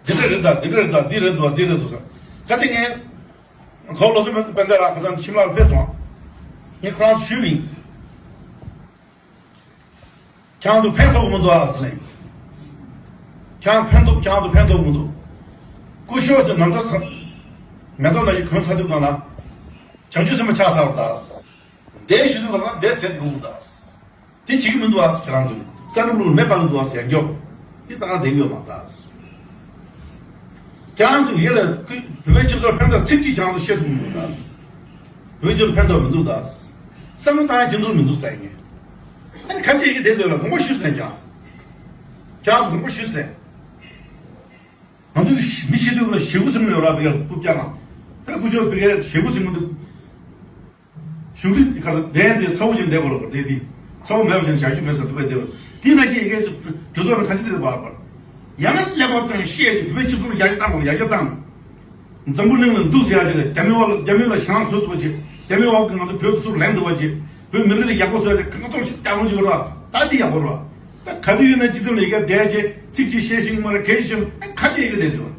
འདི་འདྲ་རེད་ད་འདི་འདྲ་རེད་ད་འདི་རེད་འདུག་འདི་རེད་འདུག་ཟེར། ག་དེ་ངས་གོང་ལོ་སུ་དཔལ་ལྡན་རང་ཁ་སང་ཤིམ་ལ་ལ་ཕེབས་སོང་། ངས་ཁོ་རང་ཞུས་པ་ཡིན། ཁྱེད་རང་ཚོ་ཕན་ཐོགས་མི་འདུག་ཨ་ཟེར་ནས། ཁྱེད་རང་ཕན་ཐོགས་ཁྱེད་རང་ཚོ་ཕན་ཐོགས་མི་འདུག་སྐུ་ཞབས་ཚོས་ནམ་ཟླ་ས། མེ་ཏོག་ནང་བཞིན་གོན་ཚར་དུས་གང་ལ། བྱང་ཆུབ་སེམས་དཔའ་ཆགས་ཚར་བ་དང་། འདས་ཞུ་དུས་གང་ལ་འདས་ཟེར་དགོས་ཀྱི་འདུག་དེ་བྱེད་ཀྱི་མི་འདུག་ཨ་ཁྱེད་རང་ཚོས་ས་རུབ་རུབ་མེ་སྤར་གྱི་འདུག་ཨ་ཟེར་མགྱོགས། དེ་ད་ག་བསྡད་ཀྱི་ཡོད་མ་རེད། ཁྱེད་རང་ཚོས་ཡེ་ལ་བོད་པའི་སྤྱི་ཚོགས་ཕན་ཐོགས་ཚིག་གཅིག་ཁྱེད་རང་ཚོས་བཤད་ཐུབ་ཀྱི་མི་འདུག་ད། བོད་ཕྱི་ལ་ཕན་ཐོགས་མི་འདུག་ད། བསམ་བློ་བཏང་ཡ་ཁྱེད་ཚོར་མི་འདུག་ཟེར་ངས། ཨ་ནི་ཁ་ཆེ་ཡི་གེ་བསྡད་འདོད་ལ་དགོངས་པ་ཞུས་ཟེར་ཀྱང་། ཁྱེད་རང་ཚོ་དགོངས་པ་ཞུས་ཟེར། ང་ཚོ་མི་ཤི་དུས་ལ་ཞེ་དགུ་ཟིན་ཡོད་ར་བི་ཀར་རྐུབ་བཀྱག་ན། ད་སྐུ་ཞབས་བི་ཀར་ཞེ་དགུ་ཟིན་མི་འདུག་གཞུག་རིགས་ཁ་ས་གདན་དེ་ཚ་བོ་ཅིག་བསྡད་དགོས་ལ་དེ་དེ་ཚ་བོ་མེད་པ་ཅིག་བྱ་རྒྱུ་མེད་ས་དུ་བས་བསྡད་དགོས། དེ་ན་ཞིག་ཡི་གེ་གྲུ་ཚོགས་ནང་ཁ་ཆེ་དེ་བར་བར་ཡང་ན་ཀླད་པ་བཏོན་ཤེས་ཀྱི་བོད་སྤྱི་ཚོགས་ལ་ཡར་རྒྱས་བཏང་དགོས་ཡར་རྒྱས་བཏང་། འཛམ་བུ་གླིང་ལ་འདུག་ཟེར་ཡ་ཅིག་ལ་རྒྱ་མི་བ་ལ་རྒྱ་མི་ལ་ཞེ་སྡང་བཟོ་ཐུབ་པ་ཅིག་རྒྱ་མི་བ་གི་ང་ཚོ་བོད་དུ་ཚུར་ལེན་ཐུབ་པ་ཅིག་བོད་མི་རིགས་ལ་ཡག་པོ་བཟོ་ཡ་ཅིག་གང་ག་ཐོག་ཞིག་ཀྱག་ལོང་ཅིག་ར་ད་དེ་ཡག་པོ་ར། ད་ག་དུས་ཡིན་ན་སྤྱི་དོན་ལ་ཡ་བསྡད་ཅེས་ཚིག་གཅིག་བཤད་ཤེས་མ་རེད་གལ་ཆེན་ཨ་ཁ་ཅིག་ཡི་གེ་བསྡད་ཐུབ།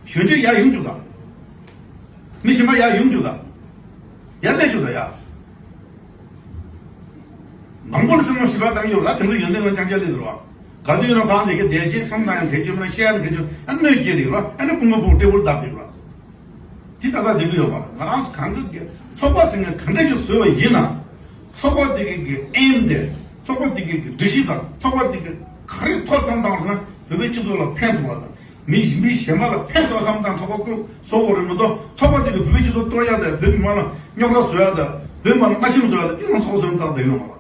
གཞོན་སྐྱེས་ཡར་ཡོང་བཅུག་དང་། མི་གཞན་པ་ཡར་ཡོང་བཅུག་དང་། ཡར་སླེབས་བཅུག་དང་ཡ། མང་པོ་ལ་སེམས་ནང་ཞིབ་ལྟ་བཏང་གི་ཡོད་ལ་དེ་ཚོ་ཡོན་ཏན་ལ་ཅང་ཅང་སླེབས་འདུག་ར། ག་དུས་ཡིན་ན་ཁོང་ཚོས་ཀྱི་བསྡད་ཅེས་བསམ་བཏང་ཡང་གལ་ཆེ་མ་བཤད་ཡང་གལ་ཆེ་ཨ་གནོད་སྐྱེལ་འདུག་ར་ཨ་ནི་དཔུང་པ་ཕུག་སྤྲེའུར་བརྡབ་འདུག་ར། དེ་ད་ལྟ་བསྡད་ཀྱི་ཡོད་མ་རེད། ང་རང་ཚོ་གང་འདྲ་གི་ཚོགས་པ་ཟེར་མཁན་གང་འདྲ་ཞིག་བཟོས་པ་ཡིན་ན། ཚོགས་པ་དེ་གི་གི་ཨེམ་དེ། ཚོགས་པ་དེ་གི་གི་སྒྲིག་གཞི་དང་ཚོགས་པ་དེ་གི་ག་རེ་ཐོག་བསམ་བཏང་ཟེར་ན་བོད་པའི་སྤྱི་ཚོགས་ལ་ཕན་ཐོགས་པ་དང་། མི་མི་གཞན་པ་ལ་ཕན་ཐོགས་བསམ་བཏང་ཚོགས་པ་བསྐོ་བཟོ་དགོས་རེད་མ་གཏོགས་ཚོགས་པ་དེ་གི་བོད་པའི་སྤྱི་ཚོགས་གཏོར་ཡ་དང་བོད་མི་མང་ལ་རྙོག་དྲ་བཟོ་ཡ་དང་བོད་མི་མང་ལ་སྔ་ཞིབ་བཟོ་ཡ་དང་དེ་ཡང་ཚོགས་པ་བཟོས་ན་ཐག་བསྡད་ཡོད་མ་རེད།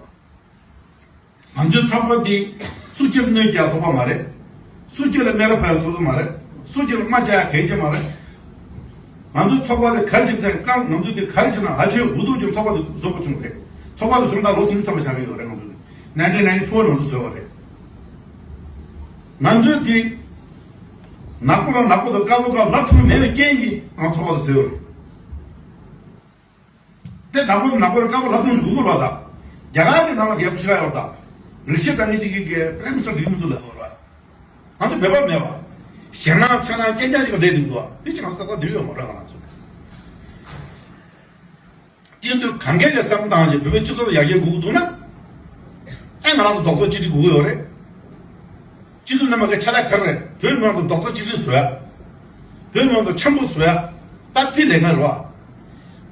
ང་ཚོའི་ཚོགས་པ་འདི་སུ་སྐྱིད་གནོད་སྐྱེལ་ཚོགས་པ་མ་རེད། སུ་སྐྱིད་ལ་སྨད་ར་ཕབ་ཚོགས་པ་མ་རེད། སུ་སྐྱིད་ལ་དམའ་ཆ་གལ་ཆེ་མ་རེད། ང་ཚོའི་ཚོགས་པ་འདི་ག་རེ་བྱེད་ཟེར་ན། ང་ཚོས་འདི་ག་རེ་བྱེད་ན་ཧ་ཅང་འུ་ཐུག་ཀྱང་ཚོགས་པ་འདི་བཟོ་དགོས་བྱུང་རེད། ཚོགས་པ་འདི་བཟོ་ད་ལོ་སུམ་ཅུ་ཐམ་པ་ཆགས་ཀྱི་ཡོད་རེད། ང་ཚོ་ནའིན་ཊིན་ནའིན་ཊི་ཕོར་ནང་དུ་བཟོས་པ་རེད། ང་ཚོས་འདི་ནག་པོ་ལ་ནག་པོ་དང་དཀར་པོ་དཀར་ལབ་ཐུབ་མེད་པའི་རྐྱེན་གྱིས་ང་ཚོགས་པ་འདི་བཟོས་ཡོད་རེད། དེ་ནག་པོ་ནག་པོར་དཀར་པོ་ལབ་ཐུབ་དགོས་དགོས་པ་དང་། རྒྱ་གར་གྱི་ནང་ལ་ཡག་པོ་ཞིག་ཡོད་དང་། རིག་གཞི་དང་ངེས་ཅིག་གི་པྲེམ་སར་འགྲིག་མི་འདུག་ལབ་དགོས་རེད། ང་ཚོ་བོད་པ་མེད་པ། ཞེད་སྣང་འཚེར་སྣང་རྐྱང་རྐྱང་ཞིག་ག་བསྡད་འདུག་དོ། དེ་ཅི་ང་ཚོ་ཏག་ཏག་འདུག་ཡོད་མ་རེད། ང་ཚོ་དེ་དུས་གང་གལ་གྱི་བསམ་བཏང་ཞིག་བོད་པའི་སྤྱི་ཚོགས་ལ་ཡར་རྒྱས་དགོས་ཀྱི་འདུག་ན། ཨེ་ང་རང་ཚོ་རྡོག་རྩ་གཅིག་སྒྲིལ་དགོས་ཀྱི་ཡོད་རེད། སྤྱི་འཐུས་རྣམ་པ་གི་ཕྱག་ལས་ག་རེ་རེད། བོད་མི་མང་གི་རྡོག་རྩ་གཅིག་སྒྲིལ་བཟོ་ཡ། བོད་མི་མང་གི་འཆམ་པོ་བཟོ་ཡ། ད་དེ་ལས་ཀ་རེད་བ།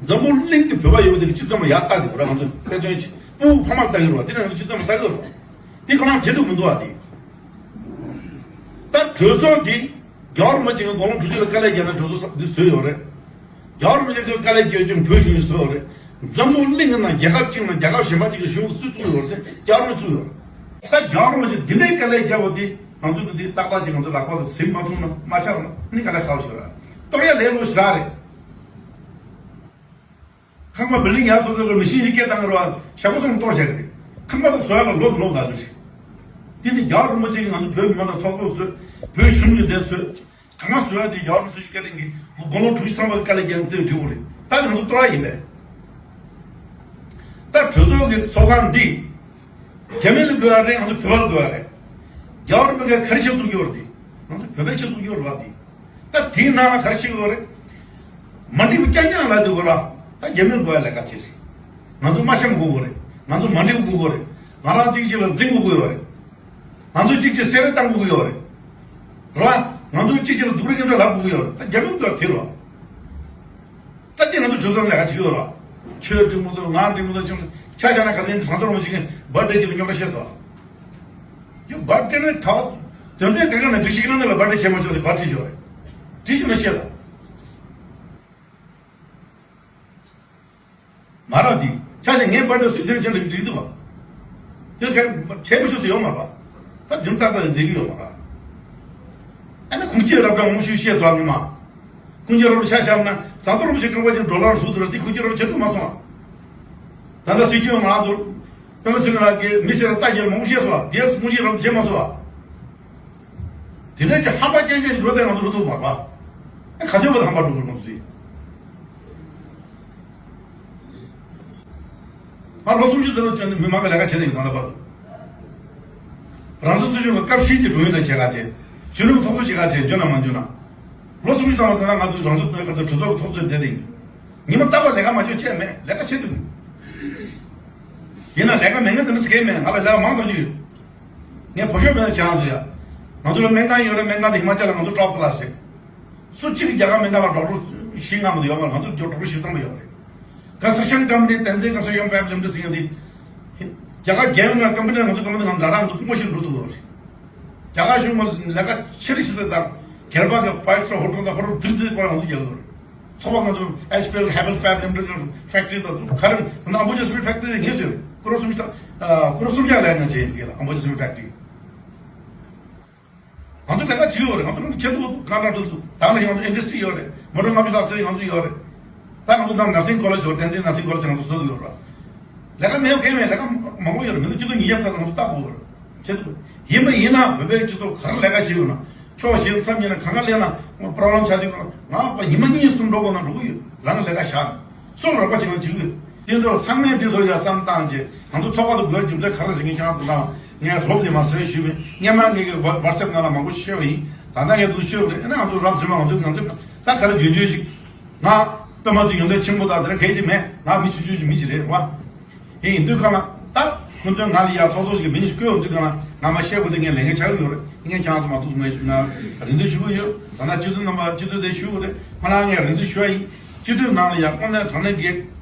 འཛམ་བུ་གླིང་གི་བོད་པ་ཡོད་པ་དེ་གི་སྤྱི་ཚོགས་མ་ཡར་ལྟ་དེ་རེད། ང་ཚོ་དཔེ་མཚོན་ཆེ་སྤུ་གུ་ཕ་མར་ལྟ་གི་རེད་བ། དེ་ནང་གི་སྤྱི་ཚོགས་མ་ལྟ་གི་རེད་བ། དེ་ཁོ་རང་བྱེད་ཐུབ་མི་འདུག་བ་དེ། ད་གྲོས་ཚོགས་འདི་རྒྱལ་བ་རིན་པོ་ཆེ་གི་དགུང་ལོ་དྲུག་ཅུ་ལ་དཀའ་ལས་བརྒྱབ་ནས་གྲོས་ཚོགས་འདི་བཟོས་ཡོད་རེད། རྒྱལ་བ་རིན་པོ་ཆེ་གི་དཀའ་ལས་བརྒྱབ་ཅིང་བོད་གཞུང་ཡིན་བཟོས་ཡོད་རེད། འཛམ་བུ་གླིང་གི་ནང་རྒྱལ་ཁབ་གཅིག་ནང་རྒྱལ་ཁབ་གཞན་པ་གཅིག་གི་གཞུང་སུས་བཙུགས་ཡོད་རེད་ཟེར་རྒྱལ་བ་རིན་པོ་ཆེས་བཙུགས་ཡོད་རེད། ད་རྒྱལ་བ་རིན་པོ་ཆེ་འདི་འདྲའི་དཀའ་ལས་བརྒྱབ་པ་འདི་ང་ཚོ་གི་འདི་ཏག་ཏག་ཅིག་ང་ཚོ་ལག་པ་གིས་ཟིན་མ་ཐུབ་ན་མ་ཆགས་ན་ནི་དཀའ་ལས་ཁག་པོ་ཞིག་རེད། གཏོར་ཡ་ལས་སླ་པོ་ཞེ་དྲག་རེད། ཁང་པ་བི་ལིང་ཡར་བཟོ་ཚར་བའི་མི་ཤིན་ཞིག་སྐད་བཏང་གི་རེད་བ། ཞག་པོ་གསུམ་གཏོར་བཞག་གི་རེད། ཁང་པ་དེ་བཟོ་ཡ་ལ་ལོ་དང་ལོ་འགོར་གི་རེད། དེ་ནི་རྒྱལ་བ་རིན་པོ་ཆེ་གིས་ང་ཚོ་བོད་མི་མང་དང་ཚོགས་གཙོ་བཟོས། བོད་གཞུང་གི་འདི་བཟོས། གང་བཟོ་ཡ་དེ་རྒྱལ་བ་རིན་པོ་ཆེ་སྐད་འདི་གི་དགུང་ལོ་དྲུག་ཅུ་ཐམ་པ་གི་དཀའ་ལས་བརྒྱབ་ནས་དེ་འགྲིག་གི་རེད། ད་ང་ཚོ་གཏོར་ཡ་ཡིན་པས། ད་གྲོས་ཚོགས་ཀྱི་ཚོགས་ཁང་འདི་རྒྱ་མི་ལ་དགོས་ཡ་རེད། ང་ཚོ་བོད་པ་ལ་དགོས་ཡ་རེད། རྒྱལ་བ་རིན་པོ་ཆེ་ག་རེ་ཆེད་བཙུགས་ཡོད་རེད། དེ་ང་ཚོ་བོད་པའི་ཆེད་བཙུགས་ཡོད་རེད་བ། དེ་ད་དེའི་ནང་ལ་ག་རེ་བྱེད་དགོས་རེད། མ་འགྲིག་པ་རྐྱང་རྐྱང་ལབ་དགོས་ར། ད་རྒྱ་མི་དགོས་ཡ་ལས་ཀ་དེ་རེད། ང་ཚོ་དམའ་འཆམ་དགོས་དགོས་རེད། ང་ཚོ་མ་འགྲིག་པ་དགོས་དགོས་རེད། ང་རང་གཅིག་གཅིག་ལ་འཛིང་དགོས་དགོས་ཡོད་རེད། ང་ཚོ་གཅིག་གཅིག་སེ་ར་བཏང་དགོས་ཀྱི་ཡོད་རེད། རེད་བ། ང་ཚོ་གཅིག་གཅིག་ལ་སྡུག་རུས་སྐྱོན་ས་ལབ་དགོས་ཀྱི་ཡོད་རེད། ད་རྒྱ་མི་དགོས་དེ་རེད་བ། ད་དེ་ང་ཚོ་གྲོས་ཚོགས་ལས་ཀ་བྱེད་ཀྱི་ཡོད་རེད་བ། ཁྱོད་འགྲིག་མི་འདུག་ང་འགྲིག་མི་འདུག་ཅེས་ཆ་བཞག་ན་ག་ཚོད་ཡིན་ཟམ་གདོང་རིན་པོ་ཆེ་གིས་བར་ཐི་ཌེ་གཅིག་ལ་རྙོག་དྲ་བཤད་སོང་། ཡོ་བར་ཐི་ཌེ་ནི་ད་དོན་ཚན་ག་ག་ནས་འགྲིག་ཤེས་ཀྱི་ན་ནི་ལ་བར་ཐི་ཌེ་བྱེད་མ་ཆོག་ཟེར་བར་ཐི་ཌེ་བྱོས་ར། བྲིས་བྱུང་ན་བཤད་དང་། མ་ར་དེ། ཆ་ཤས་ངའི་བར་དུ་སུས་ཚེ་ཆེན་ལ་འགྲིག་འདུག་བ། དེ་ཁའི་བྱས་མི་ཆོག་ཟེར་ཡོད་མ་ར། ད་དེ་ཏག་ཏག་འདེགས་ཡོད་མ་ར། ཨ་ནི་ཁུངས་སྐྱེལ་རབ་གྲངས་མང་ཤོས་བཤད་སོང་ངི་མ། ཁུངས་སྐྱེལ་རབ་ཆ་བཞག་ན་ཟམ་གདོང་རིན་པོ་ཆེ་རྐང་པ་ཅན་འགྲོ་ལ་ཟུག་འདུག་ར། དེ་ཁུངས་སྐྱེལ་རབ་བྱེད་ཐུབ་མ་སོང་ང་། ད་ལྟ་སྲིད་སྐྱོང་ང་ཚོ་པདྨ་ཚེ་རིང་ལགས་ཀྱིས་མི་སེར་ལ་ལྟ་རྒྱལ་མང་པོ་བཤད་སོང་ང་། དེ་ཁུངས་སྐྱེལ་རབ་བྱས་མ་སོང་ང་། དེ་འདྲ་ཅིག་ཧམ་པ་ཅན་ཅན་ཞིག་འགྲོ་དེ་ང་ཚོ་འགྲོ་ཐུབ་མ་རེད་པ། ཨ་ག་དུས་བར་དུ་ཧམ་པ་འགྲོ་དགོས་ང་ཚོ་ཡིན། ང་ལོ་སུམ་ཅུ་དེ་ལོ་ཅན་མི་མང་གི་ལས་ཀ་བྱས་ནས་ཡོད་ད་ལྟ་བར་དུ། རང་སྲིད་སྲིད་གཞུང་གི་སྐབས་བཞི་གི་གྲོས་ཡོད་ན་བྱེད་ག་བྱེད། གཞོན་ནུ་ཚོགས་གཙོ་བྱེད་ག་བྱེད། འཇོན་ན་མ་འཇོན་ན། ལོ་སུམ་ཅུ་ཐམ་པ་དེ་ན་ང་ཚོ་རང་སྲིད་གྲོས་ཚོགས་ཚོགས་གཙོ་བསྡད་དེ་ཡིན། ཉི་མ་རྟག་པར་ལས་ཀ་མ་བྱེད་བྱས་མེད། ལས་ཀ་བྱེད་དུ་མེད། ཡིན་ན་ལས་ཀ་མེད་མཁན་དེ་འདྲ་ཟེར་མཁན་མེད། ང་ལ་ལས་ཀ་མང་དྲགས་ཅིག་ཡོད། ངས་བོད་ཤོག་སྤེལ་ན་ཁྱེད་རང་ཚོ་ཡ། ང་ཚོ་ལ་སྨན་ཁང་ཡོད་རེད། སྨན་ཁང་དེ་ཧི་མ་ཅལ་ལ་ང་ཚོ་ཊོབ་ཀི་ལཱས་རེད། སུ་གཅིག་གིས་རྒྱ་གར་སྨན་ཁང་ལ་ཌོག་ཊར་བཞི་ལྔ་མ་གཏོགས་ཡོད་མ་རེད། ང་ཚོ་ཌོག་ཊར་བཞི་ཙམ་པ་ཡོད་རེད། Construction company Tenzing Construction Private Limited ཟེར་མཁན་དེ། རྒྱ་གར་རྒྱལ་ཡོངས་ཀྱི་ཀམ་པ་ནི་ང་ཚོ་ཀམ་པ་ནི་ནང་འདྲ་འདྲ་ང་ཚོ་སྐུ་ངོ་ཞིག་འགྲོ་ཐུབ་ཡོད་རེད། རྒྱ་གར་གཞུང་གི་ལས་ཀ་ཆེ་རིགས་ཤིག་དང་། སྒེར་པ་གི་ཕའིབ་སི་ཊར་ཧོ་ཊེལ་དང་ཧོ་ཊེལ་རྫིག་རྫིག་པ་ང་ཚོ་རྒྱག་ཡོད་རེད། ཚོགས་པ་ང་ཚོ་ཨེཆ་པི་ཨེལ་Havells Fab Limited གི་ཕེག་ཊི་རི་དང་ཚོ་ག་རེ་ང་ཚོ་ཨམ་བུ་ཇ་སི་མེན་ཊི་ཕེག་ཊི་རི་ངེས་སུ་ཡོད་རེད། ཀོ་རོར་སུམ་ཅུ་དང་ཀོ་རོར་སུམ་བརྒྱ་ལས་ང་བྱས་ཡོད་རེད། ཨམ་བུ་ཇ་སི་མེན་ཊི་ཕེག་ཊི་རི། ང་ཚོ་ལས་ཀ་བྱེད་ཀྱི་ཡོད་རེད། ང་ཚོ་ནང་ཆེད་དུ་ང་རང་འགྲོ་སུ་ད་ང་ཡང་ཨིན་ཌ་སི་ཊི་རི་ཡོད་རེད། མོ་ཊ་ལྔ་བཅུ་ལྷག་ཙམ་ང་ཚོ་ཡོད་རེད། ད་ང་ཚོ་ནང་ནར་སིང་ཀོ་ལེཇ་ཡོད་རེད། ཏན་ཏན་ནར་སིང་ཀོ་ལེཇ་ང་ཚོ་བཟོ་གི་ཡོད་རེད། ལས་ཀ་མེད་མཁན་མེད། ལས་ཀ་མང་པོ་ཡོད་རེད། མི་ལོ་ཆིག་སྟོང་ཉིས་བརྒྱ་ཙམ་ང་ཚོ་ལྟ་དགོས་རེད། ཆེད་དུ་ཡིན་པ་ཡིན་ན་བོད་པའི་སྤྱི་ཚོགས་ག་རེ་ལས་ཀ་བྱེད་ཡོད་ན་ཕྱོགས་བཞི་མཚམས་གཉིས་ན་གང་ག་སླེབས་ན་ང་པོ་རོབ་ལེམ་ཆགས་དུས་ང་ཉི་མ་གཉིས་གསུམ་འགྲོ་དགོས་ན་འགྲོ་གི་ཡོད། རང་གི་ལས་ཀ་བཞག་ནས། སུ་ལ་རོགས་པ་བྱེད་མཁན་བྱེད་ཀྱི་ཡོད། དེ་ཚོ་ཚང་མས་དེ་ཚོ་ཡ་བསམ་བཏང་རྗེས་ང་ཚོ་ཚོགས་པ་དུ་དགོས་རྒྱུ་མཚན་ག་རེ་ཟེར་ངས་ཁྱེད་རང་ཚོ་དང་ངས་རོབ་ཙམ་མ་ཟེར་ཞུས་པས། སྔན་མ་ངས་ཀྱི་ཝ་ཝ་ཊི་སེབ་ནང་ལ་མང་པོ་ཤོད་པ་ཡིན། ད་ལྟ་ངས་འདུག་ཤོད་པ་རེད། ཨ་ནི་ང་ཚོ་རབ་རིམ་པ་ང་ཚོ་ང་ཚོ་ད་ག་རེ་འཇོན་འཇོན་ཞིག་ང་དཔེ་མ་ཚོ་ཡོན་ཏན་ཆེན་པོ་དང་དེ་འདྲ་གལ་ཆེ་མེད། ང་མི་ཆུང་ཆུང་ཞིག་མི་ཞིག་རེད་བ། དེ་ཡིན་དུས་གང་ལ་ད་ཁོ་ཚོས་ང་ལ་ཡ་ཚོགས་གཙོ་ཞིག་གི་མིང་ཞིག་བསྐོས་ཡོང་དུས་གང་ལ་ང་མ་བཤད་དགོས་དུས་ངས་ལས་འགན་ཆགས་ཀྱི་ཡོད་རེད། ངས་ཁྱེད་རང་ཚོ་མ་གཏོགས་ངས་ང་རེ་འདུན་ཞུ་གི་ཡོད། ད་ལྟ་སྤྱི་འཐུས་རྣམ་པ་སྤྱི་འཐུས་དེ་ཞུ་གི་རེད། ཁོ་རང་ངས་རེ་འདུན་ཞུ་བ་ཡིན། སྤྱི་འཐུས་ནང་ལ་ཡ་དངོས་གནས་དྲང་གནས་ཀྱི་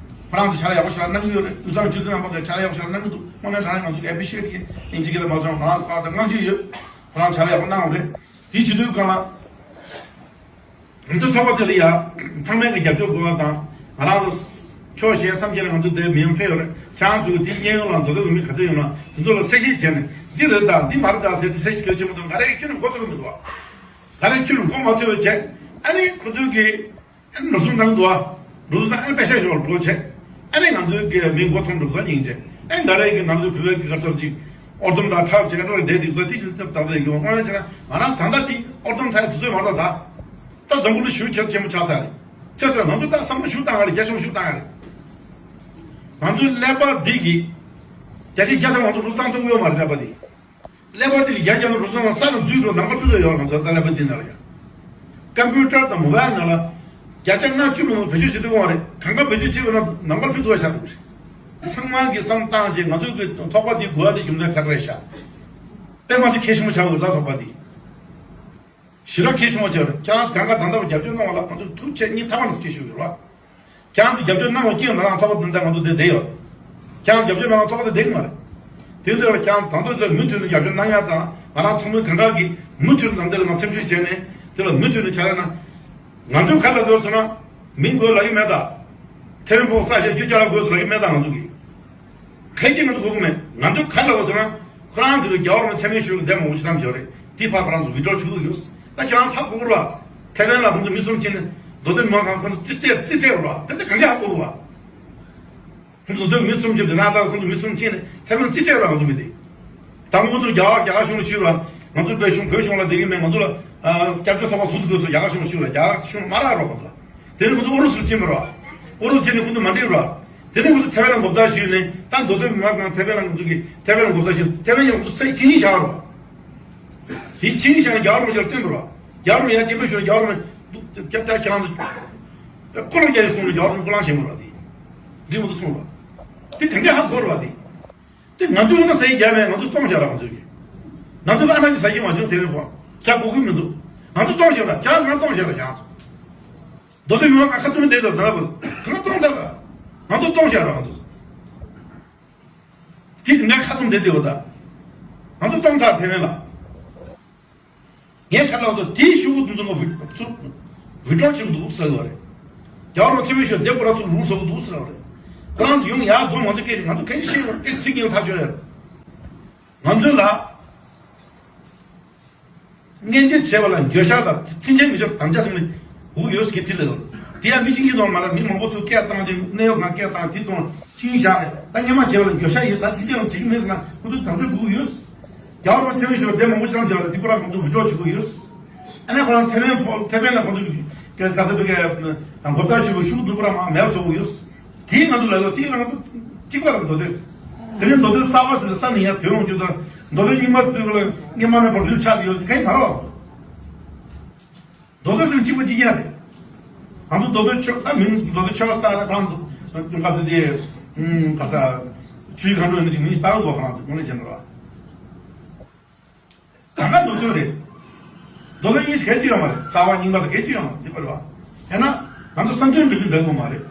ཁོ་རང་ཚོ་ཕྱག་ལས་ཡག་པོ་ཞེ་དྲག་གནང་གི་ཡོད་རེད། དབུས་གཙང་སྤྱི་འཐུས་རྣམ་པ་ཚོས་ཕྱག་ལས་ཡག་པོ་ཞེ་དྲག་གནང་གི་འདུག་དངོས་གནས་དྲང་གནས་ང་ཚོ་ཨེ་པི་ཤི་ཨེཊ་ཡིན། ཨིན་ཇི་སྐད་ལ་མ་སོང་ང་རང་ཚོ་ཁོ་རང་ཚོ་བསྔགས་བརྗོད་ཡོད། ཁོ་རང་ཕྱག་ལས་ཡག་པོ་གནང་བ་རེད། དེའི་སྤྱི་འཐུས་སྒང་ལ། ང་ཚོ་ཚོགས་པ་དེ་ལ་ཡ། ཚང་མས་ཀྱི་རྒྱབ་སྐྱོར་དགོས་པ་དང་། ང་རང་ཚོ་ཕྱོགས་གཞན་མཚམས་གཞན་ལ་ང་ཚོ་དེ་མིང་ཕེབས་ཡོད་རེད། ཁྱེད་རང་ཚོས་དེ་གཡས་གཡོན་ལ་མདོ་སྟོད་ཀྱི་མི་ག་ཚོད་ཡོད་ན་དེ་ཚོ་ལ་གསལ་བཤད་བྱས་ནས་འདི་རེད་ད་འདི་མ་རེད་ད་ཟེར་དེ་གསལ་བཤད་གལ་ཆེན་པོ་དང་ག་རེ་ཁྱོན་ནས་མགོ་ཚོས་ཀྱི་མི་འདུག་བ། ག་རེ་ཁྱོན་ནས་མགོ་མ་ཚོས་པ་བྱས་ཨ་ནི་ཁོ་ཚོས་ཀྱི། ཨ་ནི་འགྲོ་སོང་བཏང་འདུག་ཨ། འགྲོ་སོང་བཏང་ཨ་ནི་པེ་ཤ་ཞོག་འགྲོ་བྱས། ཨ་ནི་ང་ཚོའི་གི་མི་མགོ་ཐོམ་འགྲོ་ག་སྙིང་རྗེ། ཨ་ནི་ད་རེས་ཀྱི་ང་ཚོའི་བོད་པའི་གི་ག་ཚོད་ཅིག་ཨོར་དོམ་དང་འཁྲབ་བྱས་ཨ་འགྲོ་རེ་བསྡད་འདུག་ག་དེ་ཞིག་སྟབས་བདེ་གི་དངོས་གནས་བྱས་ན་ང་རང་ད་ལྟ་དེ་ཨོར་དོམ་འཁྲབ་དུས་ཚོད་མ་རག་ད། ད་འཛམ་བུ་གླིང་ཞུ་ཆེ་ཆེན་པོ་ཆགས་ཚར་རེད། ཆེ་ཚོད་ང་ཚོ་ད་བསམ་བློ་ཞུ་བཏང་ཡ་རེད་རྒྱ་ཆུང་ཞུ་བཏང་ཡ་རེད། ང་ཚོའི་ཀླད་པ་འདི་གི་བརྒྱ་ཆ་བརྒྱ་ཐམ་ང་ཚོ་རུ་སྟངས་ཐུབ་ཡོད་མ་རེད་ཀླད་པ་འདི། ཀླད་པ་དེ་ལ་རྒྱ་རྒྱབ་ན་རུ་སོང་ལ་ས་ལ་འཛུལ་འགྲོ་ནང་པ་ཕུད་དོ་ཡོད་ང་ཚོ་ད་ཀླད་པ་འདི་ནང་ལ་ཡ། ཀམ་པུ་ཊར་དང་མོ་བྷལ་ནང་ལ་བརྒྱ་ཆ་ལྔ་བཅུ་མི་ནང་བེད་སྤྱོད་བྱེད་དུས་དགོངས་རེད་གང་ག་བེད་སྤྱོད་བྱེད་དགོས་ན་ནང་པ་ཕུད་དོ་ཤ་དགོས་རེད། ཚང་མ་གི་བསམ་བཏང་རྗེས་ང་ཚོ་གི་ཚོགས་པ་འདི་དགོས་ཡ་དེ་རྒྱུ་མཚན་ག་རེ་རེད་ཤག་དཔེ་མ་སྲིད་གལ་ཆེན་པོ་ཆགས་དགོས་རེད་ད་ཚོགས་པ་འདི། ཞེ་དྲག་གལ་ཆེན་པོ་ཆགས་རེད་ཁྱེད་རང་ཚོ་གང་ག་ད་ལྟ་བར་རྒྱབ་སྐྱོར་གནང་བ་ལ་ང་ཚོ་ཐུགས་རྗེ་ཆེ་སྙིང་ཐག་པ་ནས་ཐུགས་རྗེ་ཆེ་ཞུ་གི་ཡོད་རེད། ཁྱེད་རང་ཚོ་རྒྱབ་སྐྱོར་གནང་བ་སྐྱིད་ང་རང་ཚོགས་པ་འདི་འདྲ་ང་ཚོ་འདིར་བསྡད་ཡོད། ཁྱེད་རང་ཚོ་རྒྱབ་སྐྱོར་མེད་ན་ཚོགས་པ་འདི་བསྡད་ཀྱི་མ་རེད། དེ་འདྲ་ལ་ཁྱེད་རང་དང་དུ་འདིར་མུ་མཐུད་ནས་རྒྱབ་སྐྱོར་གནང་ཡ་དང་ང་རང་ཚོགས་མི་གང་ག་གིས་མུ་མཐུད་ནས་ནང་འདི་ལ་ང་སེམས་ཤུགས་བྱས་ནས་འདི་ལ་མུ་མཐུད་ནས་བྱ་ཡ་ན། ང་ཚོ་ག་རེ་ལབ་དགོས་ཟེར་ན། མིང་དགོས་ལབ་ཀྱི་མེད་ད། ཐེ་ཝན་ཕོག་ས་ཞེས་རྒྱུ་ཅ་ལག་དགོས་སུ་ལབ་ཀྱི་མེད་ད་ང་ཚོ་གིས། གལ་ཆེ་ང་ཚོ་དགོས་ཀྱི་མེད་ང་ཚོ་ག་རེ་ལབ་དགོས་ཟེར་ན། ཁོ་རང་ཚོ་གི་རྒྱལ་བ་རིན་པོ་ཆེ་མིང་ཞུ་གི་འདེམས་མང་པོ་ཞིག་རམ་བྱས་རེད་དེ་ཕར་ཁོ་རང་ཚོ་ཝི་ཌྲོ་བྱེད་དགོས་ཡོད། ད་ཁྱེད་རང་ཚ་དགོས་ར། ཐེ་ཝན་ལ་ཁོང་ཚོ་མི་གསུམ་ཕྱིན་ནས་མདོ་སྟོད་མི་མང་ཁང་ཁོང་ཚོ་རྩིས་སྤྲད་རྩིས་སྤྲད་ར་དེ་ལྟ་གང་ག་ཧ་གོ་གི་བ། ཁོང་ཚོ་མདོ་སྟོད་མི་གསུམ་ཕྱིན་དེ་ན་ད་ཁོང་ཚོ་མི་གསུམ་ཕྱིན་ནས་ཐེ་ཝན་རྩིས་སྤྲད་ར་ཁོང་ཚོ་མི་དེ། ད་ཁོང་ཚོ་རྒྱ་གར་རྒྱ་གར་གཞུང་ལ་ཞུས་ར། ང་ཚོ་བོད་གཞུང་བོད་གཞུང་ལ་བསྡད་ཀྱི་མེད་ང་ཚོ་ལ་སྐྱབས་བཅོལ་ཚོགས་པ་ཟུར་དུ་དགོས་སོ་རྒྱ་གར་གཞུང་ལ་ཞུས་ར་རྒྱ་གར་གཞུང་མ་རག་རོགས་པ་ལ། དེ་ནས་ཁོང་ཚོ་ཨུ་རུ་སུར་ཕྱིན་པ་ར། ཨུ་རུ་སུ་ཕྱིན་ནས་ཁོང་ཚོ་མ་འགྲིག་ར། དེ་ནས་ཁོང་ཚོ་ཐེ་ཝན་ལ་མགོ་བཏགས་ཞུས་ནས་ད་མདོ་སྟོད་མི་མང་ཁང་ཐེ་ཝན་ལ་ང་ཚོ་གི་ཐེ་ཝན་ལ་མགོ་བཏགས་ཞུས་ཐེ་ཝན་ཡང་ཁོང་ཚོ་སེ་ཁྱིན་བཞག་ར། དེ་ཕྱིན་བཞག་རྒྱ་གར་མི་ཆར་བསྟན་པ་ར། རྒྱ་གར་མི་ཡང་སྐྱེ་འཕེལ་ཞུ་རྒྱ་གར་མི་སྐྱབས་ཁྱེད་རང་ཚོ་ཀོ་ལ་རྒྱ་ཡི་སོང་ནས་རྒྱ་གར་མི་ཀོ་ལང་བཞེངས་པ་ར་དེ། འགྲིག་མི་འདུག་སོང་ར། དེ་ག་འདྲ་ཧ་གོ་ར་བ་དེ། དེ་ང་ཚོས་འོ་ན་ཟ་ཡི་རྒྱག་མེད་ང་ཚོས་བཙོང་བཞག་ར་ང་ཚོས་ཀྱི། ང་ཚོས་ཨ་ན་ཅི་ཟ་གི་མ་བྱུང་དེ་རེད་པ། ཟ་དགོས་ཀྱི་མི་འདུག་ང་ཚོས་བཙོང་བཞག་ར་ཁྱེད་རང་གང་བཙོང་བཞག་ར་ཁྱེད་རང་ཚོ། མདོ་སྟོད་མི་མང་ཁ་ཁ་བཙུམ་བསྡད་དང་ད་ར་བ། གང་བཙོང་ཚར་ར། ང་ཚོས་བཙོང་བཞག་ར་ང་ཚོས། དེ་གི་ངས་ཁ་བཙུམ་བསྡད་དེ་འོ་ད། ང་ཚོས་བཙོང་ཚར་དེ་མེད་ལ། ངས་ཁ་ལག་ཚོ་དེའི་ཤོག་བུ་དེ་ཚོ་ང་ཚོ་ཝི་ཌྲོ་བྱེད་འདུག་ཟེར་བ་རེད། རྒྱ་བོ་ཆེན་པོ་ཤོག་དེ་པོ་ར་ཚོ་རུང་ཟེར་བ་འདུག་ཟེར་བ་རེད། ཁོ་རང་ཚོ་ཡོང་ཡག་རྫོང་ང་ཚོ་སྐད་ང་ཚོ་གན་ཤེས་བ་སྐད་ཚིག་ཉིན་ཐག་ཆོད་ཡོད། ང་ཚོ་ལ་སྔན་ཆད་བྱས་པ་ལ་འགྱོད་བཤགས་དང་ཚིག་མཆན་མི་ཆོག་དམ་བཅའ་ཟིན་ནས་འུག་ཡོད་སྐད་དེ་ལ་དེ་ཡང་མི་གཅིག་གཉིས་དང་མ་ར་མི་མང་པོ་ཚོ་སྐད་བཏང་ཅིང་གནས་ཡོད་ང་སྐད་བཏང་དེ་དང་གཅིག་བཞག་རེད་ད་སྔན་མ་བྱས་པ་ལ་འགྱོད་བཤགས་ཡོད་ད་ཚིག་མཆན་ལ་བྱེད་ཀྱི་མེད་ཟེར་ན་ཁོ་ཚོ་དམ་བཅའ་འགུག་ཡོད། རྒྱ་བོ་ཆེན་པོ་ཤོག་དེ་མང་པོ་ཅང་བྱས་རེད་དེ་པོ་ར་ཁོང་ཚོ་ཝི་ཌྲོ་བྱེད་དགོས་ཡོད། ཨ་ནི་ཁོ་རང་ཐེ་ཝན་ཕོ་ཐེ་ཝན་ལ་ཁོང་ཚོ་གི་ག་ས་བི་ག་གོ་བརྡ་ཞུ་བའི་ཤུགས་འཛུགས་པོ་ར་མ་མེད་བཟོ་དགོས་ཡོད། དེ་ང་ཚོ་ལ་ཡོད་དེ་ང་ཚོ་གཅིག་པ་ར་མདོ་སྟོད། དེ་ནས་མདོ་སྟོད་གསར་པ་ཟེར་ནས་ས་ནས་ཡར་ཐོན་ཡོང་རྒྱུ་དང་མདོ་སྟོད་རྙིང་པ་ཟེར་དུས་ལ་རྙིང་པ་ནས་བར་དུ་ཆགས་ཡོད་དེ་ག་ཡི་མ་རེད་བ། མདོ་སྟོད་ཟེར་ན་གཅིག་པ་གཅིག་རྐྱང་རེད། ང་ཚོ་མདོ་སྟོད་ཆོས་ད་མིང་མདོ་སྟོད་ཆོས་ལྟ་ད་གང་འདུག་ག་ཚོད་དེ་ག་ས་ཆུའི་གང་འགྲོ་ཡིན་ན་ཅིག་མིང་ལྟ་གི་འདུག་ག་ང་ཚོ་དངོས་གནས་བྱས་ན་ར། གང་ག་མདོ་སྟོད་རེད། མདོ་སྟོད་གཉིས་སུ་གལ་ཅི་ཡོད་མ་རེད་གསར་བ་རྙིང་པ་སུ་གལ་ཅི་ཡོད་མ་རེད་འདི་པ་རེད་བ། ཡང་ན་ང་ཚོ་བསམ་ཚུལ་འགྲིག་གི་འདུག་གི་མ་རེད།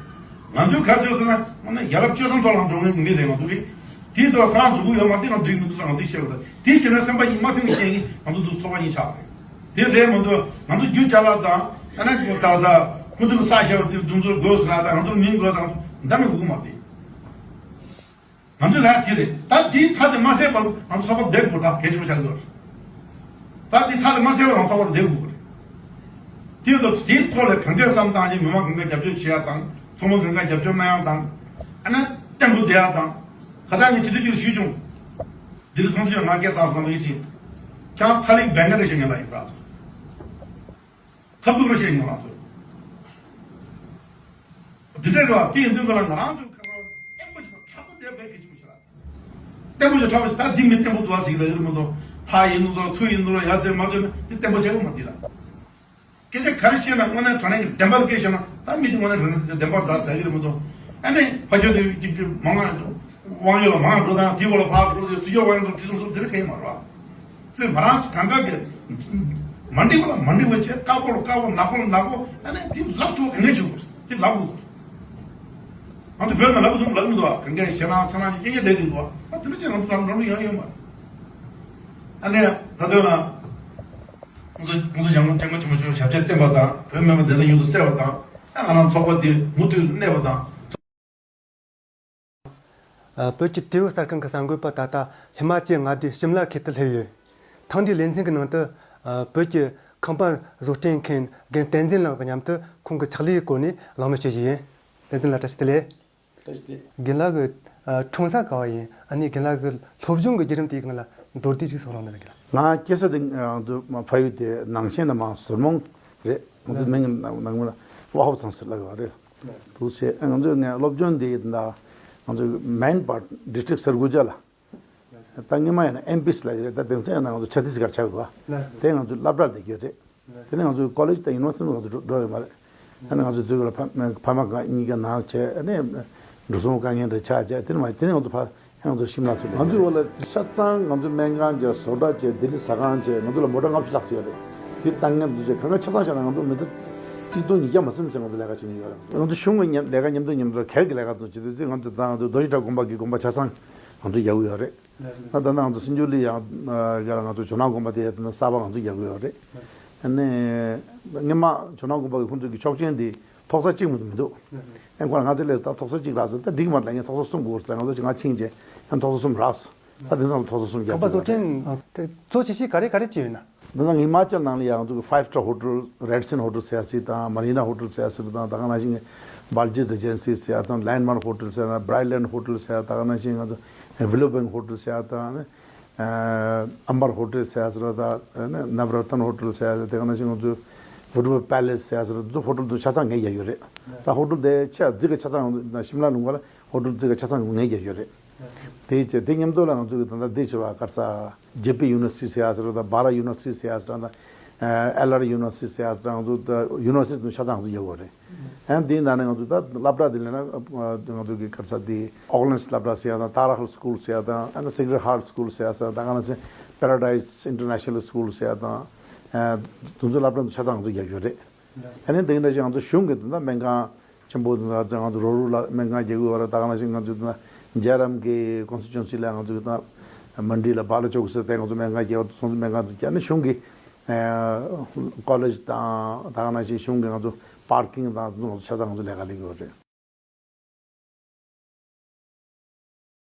ང་ཚོས་ག་ཚོད་ཟེར་ན་ང་ནི་ཡ་རབས་སྤྱོད་བཟང་ཐོག་ལ་འགྲོ་མཁན་གྱི་མི་རེད་ང་ཚོ་རེད། དེའི་ཐོག་ཁོ་རང་འགྲོ་གི་ཡོད་མ་རེད་ང་འགྲིག་མི་འདུག་ཟེར་ང་འདི་བཤད་པ་དང་དེའི་རྗེས་ན་སེམས་པ་གཉིས་མ་མཐུན་གྱི་རྐྱེན་གྱིས་ང་ཚོ་འདུག་ཚོགས་པ་གཉིས་ཆགས་པ་རེད། དེ་རེད་མ་གཏོགས་ང་ཚོ་རྒྱུ་ཅ་ལག་དང་ཨ་ན་ད་ས་ཁོ་ཚོ་གི་ས་ཞེ་བ་དེ་དུང་ཚོར་དགོས་ཟེར་ན་ད་ང་ཚོ་མིང་དགོས་ཟེར་ང་ཚོ་འདམ་མི་དགོས་གི་མ་རེད། ང་ཚོའི་ལས་དེ་རེད། ད་དེའི་མཐའ་དེ་མ་ཟད་པར་ང་ཚོ་ཚོགས་པ་བསྡད་དགོས་ད་གལ་ཆེན་པོ་ཆགས་ཀྱི་ཡོད་རེད། ད་དེའི་མཐའ་དེ་མ་ཟད་པར་ང་ཚོ་ཚོགས་པ་བསྡད་དགོས་རེད། དེ་ལ་དེའི་ཐོག་ལ་གང་གས་བསམ་བཏང་ཅིང་མི་མང་གང་གས་རྒྱབ་སྐྱོར་བྱེད་ཡག་དང་ཚོགས་མི་གང་གས་རྒྱབ་སྐྱོར་གནང་ཡག་དང་ཨ་ནི་བརྟན་པོ་བསྡད་ཡག་དང་ཁ་སང་ངས་སྤྱི་འཐུས་ཀྱིས་ཞུས་བྱུང་། དེ་ལ་ཚོགས་འདུ་ཡང་ང་སྐད་བཏང་སོང་བ་ཡིན་ཕྱིན། ཁྱང་ཐ་ལིག་བེང་ག་རེ་བྱེད་ངེས་ལ་ཡིན་པ། ཁ་ཐུག་རེ་བཤད་ཡོང་ང་ཚོས། འདི་འདྲ་རེད་བ་དེ་ཡིན་དུས་ང་རང་ང་རང་ཚོའི་ཁ་ལ་བརྟན་པོ་ཞིག་དང་དྲག་པོ་དེ་བས་གལ་ཆེན་པོ་ཞིག་རེད། བརྟན་པོ་ཞིག་དྲག་པོ་ད་འདི་མི་བརྟན་པོ་འདུག་བ་ཟིག་ལ་ཡོད་མི་འདུག་ཕ་ཡིན་འདུག་ཚུ་ཡིན་འདུག་ཡ་ཚེ་མ་ཚེ་འདི་བརྟན་པོ་བྱེད་དགོས་མ་འདི་ལ། སྐད་ཆ་ག་རེ་བཤད་ན་དངོས་གནས་དྲང་གནས་ཀྱི་བདེན་པ་སྐད་བཤད་ན་ད་མི་འདི་དངོས་གནས་དྲང་གནས་ཀྱི་བདེན་པ་འདྲ་ཟེར་གི་རེད་མི་འདུག་ཨ་ནི་ཕ་ཆོས་དེ་ཅིག་ཅིག་མང་ང་དབང་ཡོད་ལ་མང་འགྲོ་དང་དེ་བོ་ལ་ཕར་འགྲོ་དེ་ཚུར་ཕྱོགས་དབང་འགྲོ་དེ་སོང་སོང་དེ་ལ་གལ་མ་རེད་བ། དེ་ང་རང་ཚོ་གང་ག་གི་མ་འགྲིག་པ་ལ་མ་འགྲིག་པ་བྱས་དཀར་པོ་ལ་དཀར་པོ་ནག་པོ་ལ་ནག་པོ་ཨ་ནི་དེ་ལབ་ཐུབ་གང་ག་བྱེད་དགོས་དེ་ལབ་དགོས། ང་ཚོ་བོད་ནང་ལབ་ཐུབ་ལབ་མི་འདུག་བ་གང་ག་ཞེ་ན་ཚ་ན་སྐད་ཆ་བསྡད་དེ་འདུག་བ་ཨ་དེ་འདྲ་བྱས་ང་ཚོ་ནང་ལོག་ཡོང་ཡོད་མ་རེད། ཨ་ནི་ད་དོན་ལ། ཁོང་ཚོ་ཁོང་ཚོ་ཡང་སྐྱབས་མགོན་ཆེན་པོ་མཆོག་ཞབས་ཕྱི་བསྟན་པ་དང་བོད་སྨན་པ་བདེ་ལེགས་མྱུར་དུ་གསལ་བ་དང་ཨ་ང་རང་ཚོགས་པ་འདི་མུ་མཐུད་གནས་པ་དང་། ཨ། བོད་ཀྱི་ཏེའུ་གསར་ཁང་གི་གསར་འགོད་པ་ད་ལྟ་ཧི་མ་ཅལ་མངའ་སྡེའི་ཤིམ་ལ་ཁུལ་དུ་སླེབས་ཡོད། ཐེངས་འདིའི་ལེ་ཚན་གྱི་ནང་དུ། ཨ། བོད་ཀྱི་ཁང་པ་བཟོ་སྐྲུན་མཁན་རྒན་བསྟན་འཛིན་ལགས་མཉམ་དུ་ཁོང་གི་ཕྱག་ལས་སྐོར་ནས་གླེང་མོལ་བྱེད་རྒྱུ་ཡིན། བསྟན་འཛིན་ལགས་བཀྲ་ཤིས་བདེ་ལེགས། བཀྲ་ཤིས་བདེ་ལེགས། རྒན་ལགས་ཀྱི། ཨ། འཁྲུངས་ས་ག་བ་ཡིན། ཨ་ནི་རྒན་ལགས་ཀྱི་སློབ་སྦྱོང་གི་བརྒྱུད་རིམ་དེའི་སྒང་ལ་མདོར་བསྡུས་ཅིག་གསུང་རོགས་གནང་རྒན་ལགས། ང་སྐྱེས་ས་དེ་ང་ཚོ་ཕ་ཡུལ་དེ་ནང་ཆེན་ནས་མར་ཟུར་མོང་རེད། ང་ཚོ་མིང་ནང་ནང་ལ་ཝ་ཧོབ་ཚང་ཟེར་ལབ་ཡོད་རེད། འདུག་བྱས། ང་ཚོ་ངས་སློབ་སྦྱོང་འདི་ད་ང་ཚོ་མེན་པར་ཌིས་ཊིག་སར་གུ་ཇ་ལ། ད་སྔོན་མ་ཡིན་ན་ཨེམ་པི་ལབ་ཀྱི་རེད། ད་དེང་སང་ཡིན་ན་ང་ཚོ་ཆ་ཏིས་གར་ཆགས་ཡོད་པ། དེ་ང་ཚོ་སློབ་གྲྭར་བསྡད་ཀྱི་ཡོད་རེད། དེ་ནས་ང་ཚོ་ཀོ་ལེཇ་དང་ཡུ་ནི་ཝར་སི་ཊི་ང་ཚོ་འགྲོ་འགྲོ་ཡོད་མ་རེད། ཨ་ནི་ང་ཚོ་ཚུར་ལ་ཕ་ཕ་མ་ག་གཉིས་ཀ་ནང་བྱས། ཨ་ནི་འགྲོ་སོང་དཀའ་ངལ་འདྲ་ཆགས་བྱས། དེ་ནས་མ་དེ་ནས་ང་ཚོ་ཕ་ང་ཚོ་ཤིམ་ལ་ཚུར། ང་ཚོའི་འོག་ལ་ཆ་ཚང་ང་ཚོ་སྨན་ཁང་བྱས། བཟོ་གྲྭ་བྱས། ལྡི་ལི་ཟ་ཁང་བྱས། ང་ཚོ་ལ་མོ་ཊ་ལྔ་བཅུ་ལྷག་ཙམ་ཡོད་རེད། དེ་ལྟ་མཁན་འདུག་བྱས། གང་ག་ཆ་ཚང་བཞག་ན་ང་ཚོ་མི་ཐེངས་གཅིག་སྟོང་ཉིས་བརྒྱ་མ་ཟིན་ཙམ་ང་ཚོ་ལས་ཀ་བྱེད་མཁན་ཡོད་རེད། ང་ཚོ་གཞུང་གི་མཉམ་ལས་ཀ་མཉམ་དུ་མཉམ་དུ་སྒེར་གྱི་ལས་ཀ་དང་བྱེད་དུས་དུས་ང་ཚོ་ད་ང་ཚོ་རྡོ་རྗེ་བྲག་དགོན་པ་གི་དགོན་པ་ཆ་ཚང་ང་ཚོ་རྒྱག་གི་ཡོད་རེད། ད་ལྟ་ང་ཚོ་སྲིན་ཇུ་ལི་ཡང་ང་ཚོ་ཇོ་ནང་དགོན་པ་དེ་ཡང་གསར་པ་ང་ཚོ་རྒྱག་གི་ཡོད་རེད། ཨ་ནི་སྔོན་མ་ཇོ་ནང་དགོན་པ་གི་ཁོང་ཚོ་གི་ཆོག་མཆན་དེ་ཐོག་ས་གཅིག་མ་གཏོགས་མི་འདུག་ཨ་ཁོ་ལ་ང་ཚོ་ལས་ད་ཐོག་ས་གཅིག་རག་སོང་། ད་འགྲིག་མ་རེད་ལབ་ངས། ཐོག་ས་གསུམ་དགོས་ཟེར། ང་ཚོ་ང་ཕྱིན་བྱས་ཡང་ཐོག་ས་གསུམ་རག་སོང་། ད་དེང་སང་ཐོག་ས་གསུམ་རྒྱག་ཁང་པ་བཟོ་སྐྲུན་གཙོ་ཆེ་ཤོས་ག་རེ་ག་རེ་བྱས་ཡོད་ན། འདི་ན་ཧི་མ་ཅལ་ནང་ལ་ཡང་ང་ཚོ་གི་ཕའིབ་སི་ཊར་ཧོ་ཊེལ། རེ་ཌི་སན་ཧོ་ཊེལ་ཟེར་ཡ་ཞིག་དང་། མ་རི་ན་ཧོ་ཊེལ་ཟེར་ཡ་ཞིག་དང་། ད་ག་ནང་བཞིན་གི་བྷལ་ཇི་རི་ཇེན་སི་ཟེར་ཡ་དང་། ལེན་མར་ཧོ་ཊེལ་ཟེར་ཡ། བྷི་རའིཊ་ལེན་ཧོ་ཊེལ་ཟེར་ཡ། ད་ག་ནང་བཞིན་ང་ཚོ་ཝི་ལོ་བེང་ཧོ་ཊེལ་ཟེར་ཡ་དང་། ཨ་ནི་ཨམ་བར་ཧོ་ཊེལ་ཟེར་ཡ་ཟེར་བ་དང་། ཨ་ནི་ནབ་ར་ཏན་ཧོ་ཊེལ་ཟེར་ཡ། དེ་ག་ནང་བཞིན་ང་ཚོ་བུ་ཌུ་བ་པེ་ལེ་སི་ཟེར་ཡ་ཟེར་བ། དེ་ཚོ་ཧོ་ཊེལ་དེ་ཆ་ཚང་ངས་རྒྱག་ཡོད་རེད། ད་ཧོ་ཊེལ་དེ་ཆ་རྫིག་ག་ཆ་ཚང་ཤིམ་ལ་ལུང་པ་ལ་ཧོ་ཊེལ་རྫིག་ག་ཆ་ཚང་ངས་རྒྱག་ཡོད་རེད། དེ་བྱས། དེ་མཉམ་དུ་ལ་ང་ཚོ་གི་ད་ལྟ་འདི་བྱས་པ་ག་རེ་ཟེར། ཇེ་པི་ཡུ་ནི་ཝར་སི་ཊི་ཟེར་ཡ་ཟེར་བ་དང་། བྷ་ར་ཡུ་ནི་ཝར་སི་ཊི་ཟེར་ཡ་ཟེར་བ་དང་། ཨ་ཨེལ་ཨར་ཡུ་ནི་ཝར་སི་ཊི་ཟེར་ཡ་ཟེར་བ་དང་། ང་ཚོ་ད་ཡུ་ནི་ཝར་སི་ཊི་དེ་ཆ་ཚང་ང་ཚོ་རྒྱག་དགོས་རེད། ཨ་ནི་དེའི་ནང་ནས་ང་ཚོ་ད་སློབ་གྲྭ་དེ་ལས་ན་ང་ཚོ་གི་ག་རེ་ཟེར། དེ་ཨོག་ལན་སློབ་གྲྭ་ཟེར་ཡ་དང་། ཏཱ་ར་ཧལ་སི་ཀུལ་ཟེར་ཡ་དང་། ཨ་ནི་སེག་རེཌ་ཧར་སི་ཀུལ་ཟེར་ཡ་ཟེར་བ་དང་། ག་ནང་བཞིན་པེ་ར་ཌའི་སི་ཨིན་ཊར་ནེ་ཤ་ནལ་སི་ཀུལ་ཟེར་ཡ་དང་། ཨ་དེ་ཚོ་སློབ་གྲྭ་དེ་ཆ་ཚང་ང་ཚོ་རྒྱག་ཡོད་རེད། ཨ་ནི་དེ་འདྲ་ཞིག་ང་ཚོ་གཞུང་གི་དེ་འདྲ་སྨན་ཁང་ཆེན་པོ་དེ་འདྲ་ང་ཚོ་རོ་རུ་ལ་སྨན་ཁང་རྒྱག་གི་ཡོད་རེད། ད་ག་ནང་བཞིན་ང་ཚོ་དེ་འདྲ་ཇེ་ཨར་ཨེམ་གི་ཀོན་སི་ཊི་ཊུ་ཨེན་སི་ལ་ང་ཚོ་དེ་འདྲ་མན་ཌི་ལ་བྷ་ལ་ཅོག་ཟེར་དེ་ང་ཚོ་སྨན་ཁང་རྒྱག་གི་ཡོད། སོང་ཙང་སྨན་ཁང་དེ་རྒྱག་ནས་གཞུང་གི་ཨ་ཀོ་ལེཇ་དང་། ད་ག་ནང་བཞིན་གཞུང་གི་ང་ཚོ་པར་ཀིང་དང་དེ་ཚོ་ང་ཚོ་ཆ་ཚང་ང་ཚོ་ལས་ཀ་ལས་ཀྱི་ཡོད་རེད།